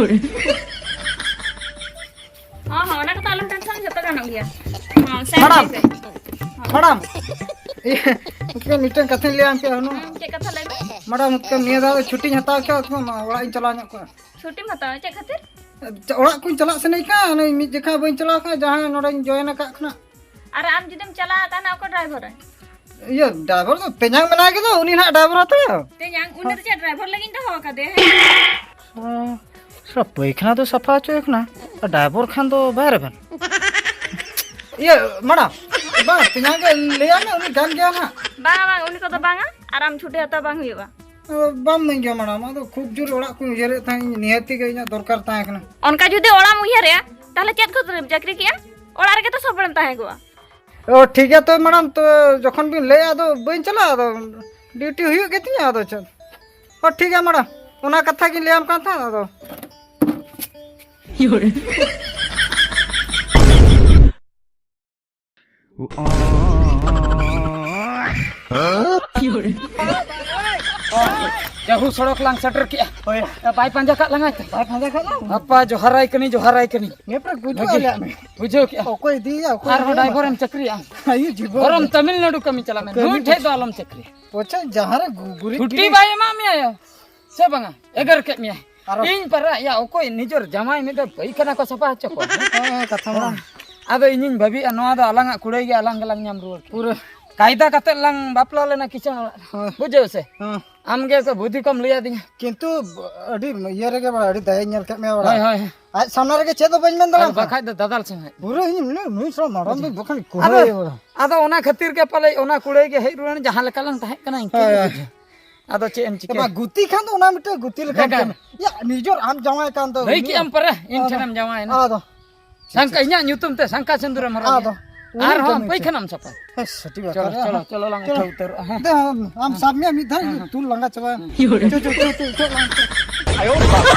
ᱦᱚᱸ, ᱦᱚᱸ, ᱚᱱᱟ ᱠᱚᱫᱚ ᱟᱞᱚᱢ tension, ᱡᱚᱛᱚ ᱜᱟᱱᱚᱜ ᱜᱮᱭᱟ᱾ ᱦᱚᱸ, send ᱢᱮᱰᱟᱢ᱾ ᱯᱮ᱾ ᱦᱚᱸ᱾ ᱢᱮᱰᱟᱢ᱾ ᱤᱭᱟᱹ, ᱢᱤᱫᱴᱟᱝ ᱠᱟᱛᱷᱟᱧ ᱞᱟᱹᱭᱟᱢ ᱠᱮᱭᱟ ᱦᱩᱱᱟᱹᱝ᱾ ᱦᱩᱸ, ᱪᱮᱫ ᱠᱟᱛᱷᱟ ᱞᱟᱹᱭ ᱢᱮ? ᱢᱮᱰᱟᱢ, ᱱᱤᱭᱟᱹ ᱫᱷᱟᱣ ᱫᱚ ᱪᱷᱩᱴᱤᱧ ᱦᱟᱛᱟᱣ ᱠᱮᱭᱟ, ᱚᱲᱟᱜ ᱤᱧ ᱪᱟᱞᱟᱣ ᱧᱚᱜ ᱠᱚᱜᱼᱟ᱾ ᱪᱷᱩᱴᱤᱢ ᱦᱟᱛᱟᱣᱟ, ᱪᱮᱫ ᱠᱷᱟᱹᱛᱤᱨ? ᱚᱲᱟᱜ ᱠᱚᱧ ᱪᱟᱞᱟᱜ ᱥᱟᱱᱟᱧ ᱠᱟᱱᱟ, ᱢᱤᱫ ᱡᱚᱠᱷᱟ ᱵᱟᱹᱧ ᱪᱟᱞᱟᱣ ᱠᱟᱱᱟ, ᱡᱟᱦᱟᱸᱭ ᱱᱚᱰᱮᱧ join ᱟᱠᱟᱫ ᱠᱷᱚᱱᱟᱜ᱾ ᱟᱨ ᱟᱢ ᱡᱩᱫᱤᱢ ᱪᱟᱞᱟᱜᱼᱟ, ᱛᱟᱦᱞᱮ ᱚᱠᱚᱭ driver ᱟᱭ? ᱤᱭᱟᱹ, driver ᱫᱚ ᱛᱮᱧᱟᱝ ᱢᱮᱱᱟᱭ ᱠᱮᱫᱟ, ᱩᱱᱤ ᱱᱟᱦᱟᱜ driver ᱦᱟᱛᱟᱲᱟ᱾ ᱛᱮᱧᱟᱝ? ᱩᱱᱤ ᱫᱚ ᱪᱮᱫ driver ᱞᱟᱹᱜᱤᱫ ᱤᱧ ᱫᱚᱦᱚ ᱟᱠᱟᱫᱮᱭᱟ, ᱦᱮᱸ? ᱚ, ᱥᱟᱞᱟ ᱯᱟᱹᱭᱠᱷᱟᱱᱟ ᱫᱚ ᱥᱟᱯᱷᱟ ᱦᱚᱪᱚᱭ ᱠᱟᱱᱟ, ᱟᱨ driver ᱠᱷᱟᱱ ᱫᱚ ᱵᱟᱭ ᱨᱮᱵᱮᱱ᱾ ᱤᱭᱟᱹ, ᱢᱮᱰᱟᱢ, ᱵᱟᱝ, ᱛᱮᱧᱟᱝ ᱜᱮ ᱞᱟᱹᱭᱟᱭ ᱢᱮ, ᱩᱱᱤ ᱜᱟᱱ ᱜᱮᱭᱟ ᱱᱟᱦᱟᱜ᱾ ᱵᱟᱝᱟ, ᱵᱟᱝ, ᱩᱱᱤ ᱠᱚᱫᱚ ᱵᱟᱝᱟ, ᱟᱨ ᱟᱢ ᱪᱷᱩᱴᱤ ᱦᱟᱛᱟᱣ ᱵᱟᱝ ᱦᱩᱭᱩᱜᱼᱟ᱾ ᱟᱫᱚ ᱵᱟᱢ ᱢᱮᱱ ᱜᱮᱭᱟ ᱢᱮᱰᱟᱢ, ᱟᱫᱚ ᱠᱷᱩᱵ ᱡᱳᱨ ᱚᱲᱟᱜ ᱠᱚᱧ ᱩᱭᱦᱟᱹᱨᱮᱫ ᱛᱟᱦᱮᱸᱫ, ᱱᱤᱦᱟᱹᱛᱤ ᱜᱮ ᱤᱧᱟᱹᱜ ᱫᱚᱨᱠᱟᱨ ᱛᱟᱦᱮᱸ ᱠᱟᱱᱟ᱾ ᱚᱱᱠᱟ ᱡᱩᱫᱤ ᱚᱲᱟᱜ ᱮᱢ ᱩᱭᱦᱟᱹᱨᱮᱜᱼᱟ, ᱛᱟᱦᱞᱮ ᱪᱮᱫ ᱠᱷᱟᱹᱛᱤᱨᱮᱢ ᱪᱟᱹᱠᱨᱤ ᱠᱮᱜᱼᱟ? ᱚᱲᱟᱜ ᱨᱮᱜᱮ ᱛᱚ ᱥᱚᱵ ᱵᱮᱲᱟᱢ ᱛᱟᱦᱮᱸ ᱠᱚᱜᱼᱟ᱾ ᱚ, ᱴᱷᱤᱠ ᱜᱮᱭᱟ ᱛᱚᱵᱮ ᱢᱮᱰᱟᱢ, ᱛᱚ ᱡᱚᱠᱷᱚᱱ ᱵᱤᱱ ᱞᱟᱹᱭᱮᱫᱼᱟ, ᱟᱫᱚ ᱵᱟᱹᱧ ᱪᱟᱞᱟᱜᱼᱟ, ᱟᱫᱚ duty ᱦᱩᱭᱩᱜ ᱜᱮᱛᱤᱧᱟ, ᱟᱫᱚ ᱪᱮᱫ᱾ ᱚ, ᱴᱷᱤᱠ ᱜᱮᱭᱟ ᱢᱮᱰᱟᱢ, ᱚᱱᱟ ᱠᱟᱛᱷᱟ ᱜᱤᱧ ᱞᱟᱹᱭᱟᱢ ᱠᱟᱱ ᱛᱟᱦᱮᱸᱫ, ᱟᱫᱚ᱾ ᱡᱟᱦᱩ ᱥᱚᱲᱚᱠ ᱞᱟᱝ ᱥᱮᱴᱮᱨ ᱠᱮᱜᱼᱟ᱾ ᱦᱳᱭ᱾ ᱵᱟᱭ ᱯᱟᱸᱡᱟ ᱠᱟᱜ ᱞᱟᱝᱟ ᱛᱚ? ᱵᱟᱭ ᱯᱟᱸᱡᱟ ᱠᱟᱜ ᱞᱟᱝᱟ? ᱟᱯᱟ, ᱡᱚᱦᱟᱨᱟᱭ ᱠᱟᱹᱱᱟᱹᱧ, ᱡᱚᱦᱟᱨᱟᱭ ᱠᱟᱹᱱᱟᱹᱧ᱾ ᱱᱤᱭᱟᱹ ᱯᱮ ᱜᱩᱡᱩᱜ ᱵᱷᱟᱹᱜᱤ᱾ ᱟᱞᱮ ᱟᱢ᱾ ᱵᱩᱡᱷᱟᱹᱣ ᱠᱮᱜᱼᱟ? ᱚᱠᱚᱭ ᱤᱫᱤᱭᱮᱭᱟ, ᱚᱠᱚᱭ ᱟᱨᱦᱚᱸ ᱤᱫᱤᱭᱮᱭᱟ? Driver ᱮᱢ ᱪᱟᱹᱠᱨᱤᱭᱟ? ᱟᱭᱩ ᱡᱤᱵᱚᱱ᱾ ᱵᱚᱨᱚᱢ ᱛᱟᱢᱤᱞᱱᱟᱰᱩ ᱠᱟᱹᱢᱤ ᱪᱟᱞᱟᱜ ᱢᱮ᱾ ᱠᱟᱹᱢᱤ ᱱᱩᱭ ᱴᱷᱮᱡ ᱫᱚ ᱟᱞᱚᱢ ᱪᱟᱹᱠᱨᱤᱭᱟ᱾ ᱯᱚᱪᱷᱟ ᱡᱟᱦᱟᱸ ᱨᱮ ᱜᱩ-, ᱜᱩᱨᱤᱡ ᱪᱷᱩᱴᱤ ᱜᱤᱰᱤ᱾ ᱵᱟᱭ ᱮᱢᱟᱜ ᱢᱮᱭᱟ᱾ ᱥᱮ ᱵᱟᱝᱟ? ᱮᱜᱮᱨ ᱠᱮᱫ ᱢᱮᱭᱟᱭ᱾ ᱟᱨᱚ ᱤᱧ ᱯᱟᱨᱟ, ᱭᱟ, ᱚᱠᱚᱭ ᱱᱤᱡᱮᱨ ᱡᱟᱶᱟᱭ ᱢᱤᱫ ᱫᱚ ᱯᱟᱹᱭᱠᱷᱟᱱᱟ ᱠᱚ ᱥᱟᱯᱷᱟ ᱦᱚᱪᱚ ᱠᱚᱣᱟ? ᱦᱮᱸ, ᱦᱮᱸ, ᱠᱟᱛᱷᱟ ᱢᱟ᱾ ᱟᱫᱚ ᱤᱧᱤᱧ ᱵᱷᱟᱹᱵᱤᱭᱮᱜᱼᱟ, ᱱᱚᱣᱟ ᱫᱚ ᱟᱞᱟᱝᱟᱜ ᱠᱩᱲᱟᱹᱭ ᱜᱮ ᱟᱞᱟᱝ ᱜᱮᱞᱟᱝ ᱧᱟᱢ ᱨᱩᱣᱟᱹᱲ ᱠᱮᱭᱟ᱾ ᱯᱩᱨᱟᱹ᱾ ᱠᱟᱭᱫᱟ ᱠᱟᱛᱮ ᱞᱟᱝ ᱵᱟᱯᱞᱟ ᱞᱮᱱᱟ ᱠᱤᱥᱟᱹᱬ ᱚᱲᱟᱜ ᱨᱮ᱾ ᱦᱮᱸ᱾ ᱵᱩᱡᱷᱟᱹᱣ ᱥᱮ? ᱦᱮᱸ᱾ ᱟᱢ ᱜᱮ ᱚᱠᱚᱭ ᱵᱩᱫᱷᱤ ᱠᱚᱢ ᱞᱟᱹᱭ ᱟᱫᱤᱧᱟ᱾ ᱠᱤᱱᱛᱩ ᱟᱹᱰᱤ ᱤᱭᱟᱹ ᱨᱮᱜᱮ ᱵᱟᱲᱟ, ᱟᱹᱰᱤ ᱫᱟᱭᱟᱧ ᱧᱮᱞ ᱠᱮᱫ ᱢᱮᱭᱟ ᱵᱟᱲᱟ᱾ ᱦᱳᱭ, ᱦᱳᱭ᱾ ᱟᱡ ᱥᱟᱢᱱᱟ ᱨᱮᱜᱮ ᱪᱮᱫ ᱫᱚ ᱵᱟᱹᱧ ᱢᱮᱱ ᱟᱨ ᱫᱟᱲᱮᱭᱟᱢ ᱠᱟᱱᱟ᱾ ᱵᱟᱠᱷᱟᱡ ᱫᱚ ᱫᱟᱫᱟᱞ ᱥᱮ ᱦᱟᱸᱜ᱾ ᱯᱩᱨᱟᱹ ᱤᱧ ᱞᱟᱹᱭ, ᱱᱩᱭ ᱥᱟᱞᱟ ᱢᱟᱨᱟᱝ ᱫᱚ ᱵᱟᱠᱷᱟᱱ ᱠᱚᱦᱚᱸ ᱟᱫᱚ, ᱤᱭᱟᱹ ᱵᱟᱲᱟ᱾ ᱟᱫᱚ ᱚᱱᱟ ᱠᱷᱟᱹᱛᱤᱨ ᱜᱮ ᱯᱟᱞᱮ ᱚᱱᱟ ᱠᱩᱲᱟᱹᱭ ᱜᱮ ᱦᱮᱡ ᱨᱩᱣᱟᱹᱲ ᱮᱱ, ᱡᱟᱦᱟᱸ ᱞᱮᱠᱟ ᱞᱟᱝ ᱛᱟᱦᱮᱸ ᱠᱟᱱᱟ, ᱤᱱᱠᱟᱹ ᱦᱳᱭ, ᱜᱮ ᱦᱳᱭ᱾ ᱵᱩᱡᱷᱟᱹᱣ᱾ ᱟᱫᱚ ᱪᱮᱫ ᱮᱢ ᱪᱤᱠᱟᱹᱭᱟ? ᱵᱟ, ᱜᱩᱛᱤ ᱠᱷᱟᱱ ᱫᱚ ᱚᱱᱟ ᱢᱤᱫᱴᱮᱱ ᱜᱩᱛᱤ ᱞᱮᱠᱟᱱ ᱵᱷᱮᱜᱟᱨ᱾ ᱠᱟᱱᱟ᱾ ᱭᱟ, ᱱᱤᱡᱮᱨ ᱟᱢ ᱡᱟᱶᱟᱭ ᱠᱟᱱ ᱫᱚ ᱞᱟᱹᱭ ᱩᱱᱤ ᱠᱮᱜ ᱟᱢ ᱯᱟᱨᱟ, ᱤᱧ ᱟᱫᱚ, ᱴᱷᱮᱱᱮᱢ ᱡᱟᱶᱟᱭᱮᱱᱟ᱾ ᱟᱫᱚ᱾ ᱥᱟᱝᱠᱟ, ᱤᱧᱟᱹᱜ ᱧᱩᱛᱩᱢ ᱛᱮ ᱥᱟᱝᱠᱟ ᱥᱤᱸᱫᱩᱨᱮᱢ ᱦᱚᱨᱚᱜ ᱟᱫᱚ᱾ ᱜᱮᱭᱟ᱾ ᱟᱨᱦᱚᱸ ᱯᱟᱹᱭᱠᱷᱟᱱᱟᱢ ᱥᱟᱯᱷᱟ᱾ ᱦᱮᱸ, ᱥᱟᱹᱴᱤ ᱵᱟᱠᱷᱨᱟ ᱪᱚᱞᱚ, ᱨᱮ᱾ ᱪᱚᱞᱚ, ᱪᱚᱞᱚ ᱞᱟᱝ ᱪᱚᱞᱚ᱾ ᱩᱴᱷᱟᱹᱣ ᱩᱛᱟᱹᱨᱚᱜᱼᱟ, ᱦᱮᱸ᱾ ᱫᱮ, ᱟᱢ, ᱟᱢ ᱥᱟᱵ ᱢᱮᱭᱟ ᱢᱤᱫ ᱫᱷᱟᱣ, ᱦᱮᱸ, ᱦᱮᱸ᱾ ᱛᱩᱞ ᱞᱟᱸᱜᱟ ᱪᱟᱵᱟ᱾ ᱦᱮᱸ᱾ ᱪᱚ, ᱪᱚ, ᱪᱚ, ᱪᱚ, ᱪᱚ, ᱞᱟᱝ ᱪᱚ᱾ ᱟᱭᱳ ᱵᱟᱵᱟ᱾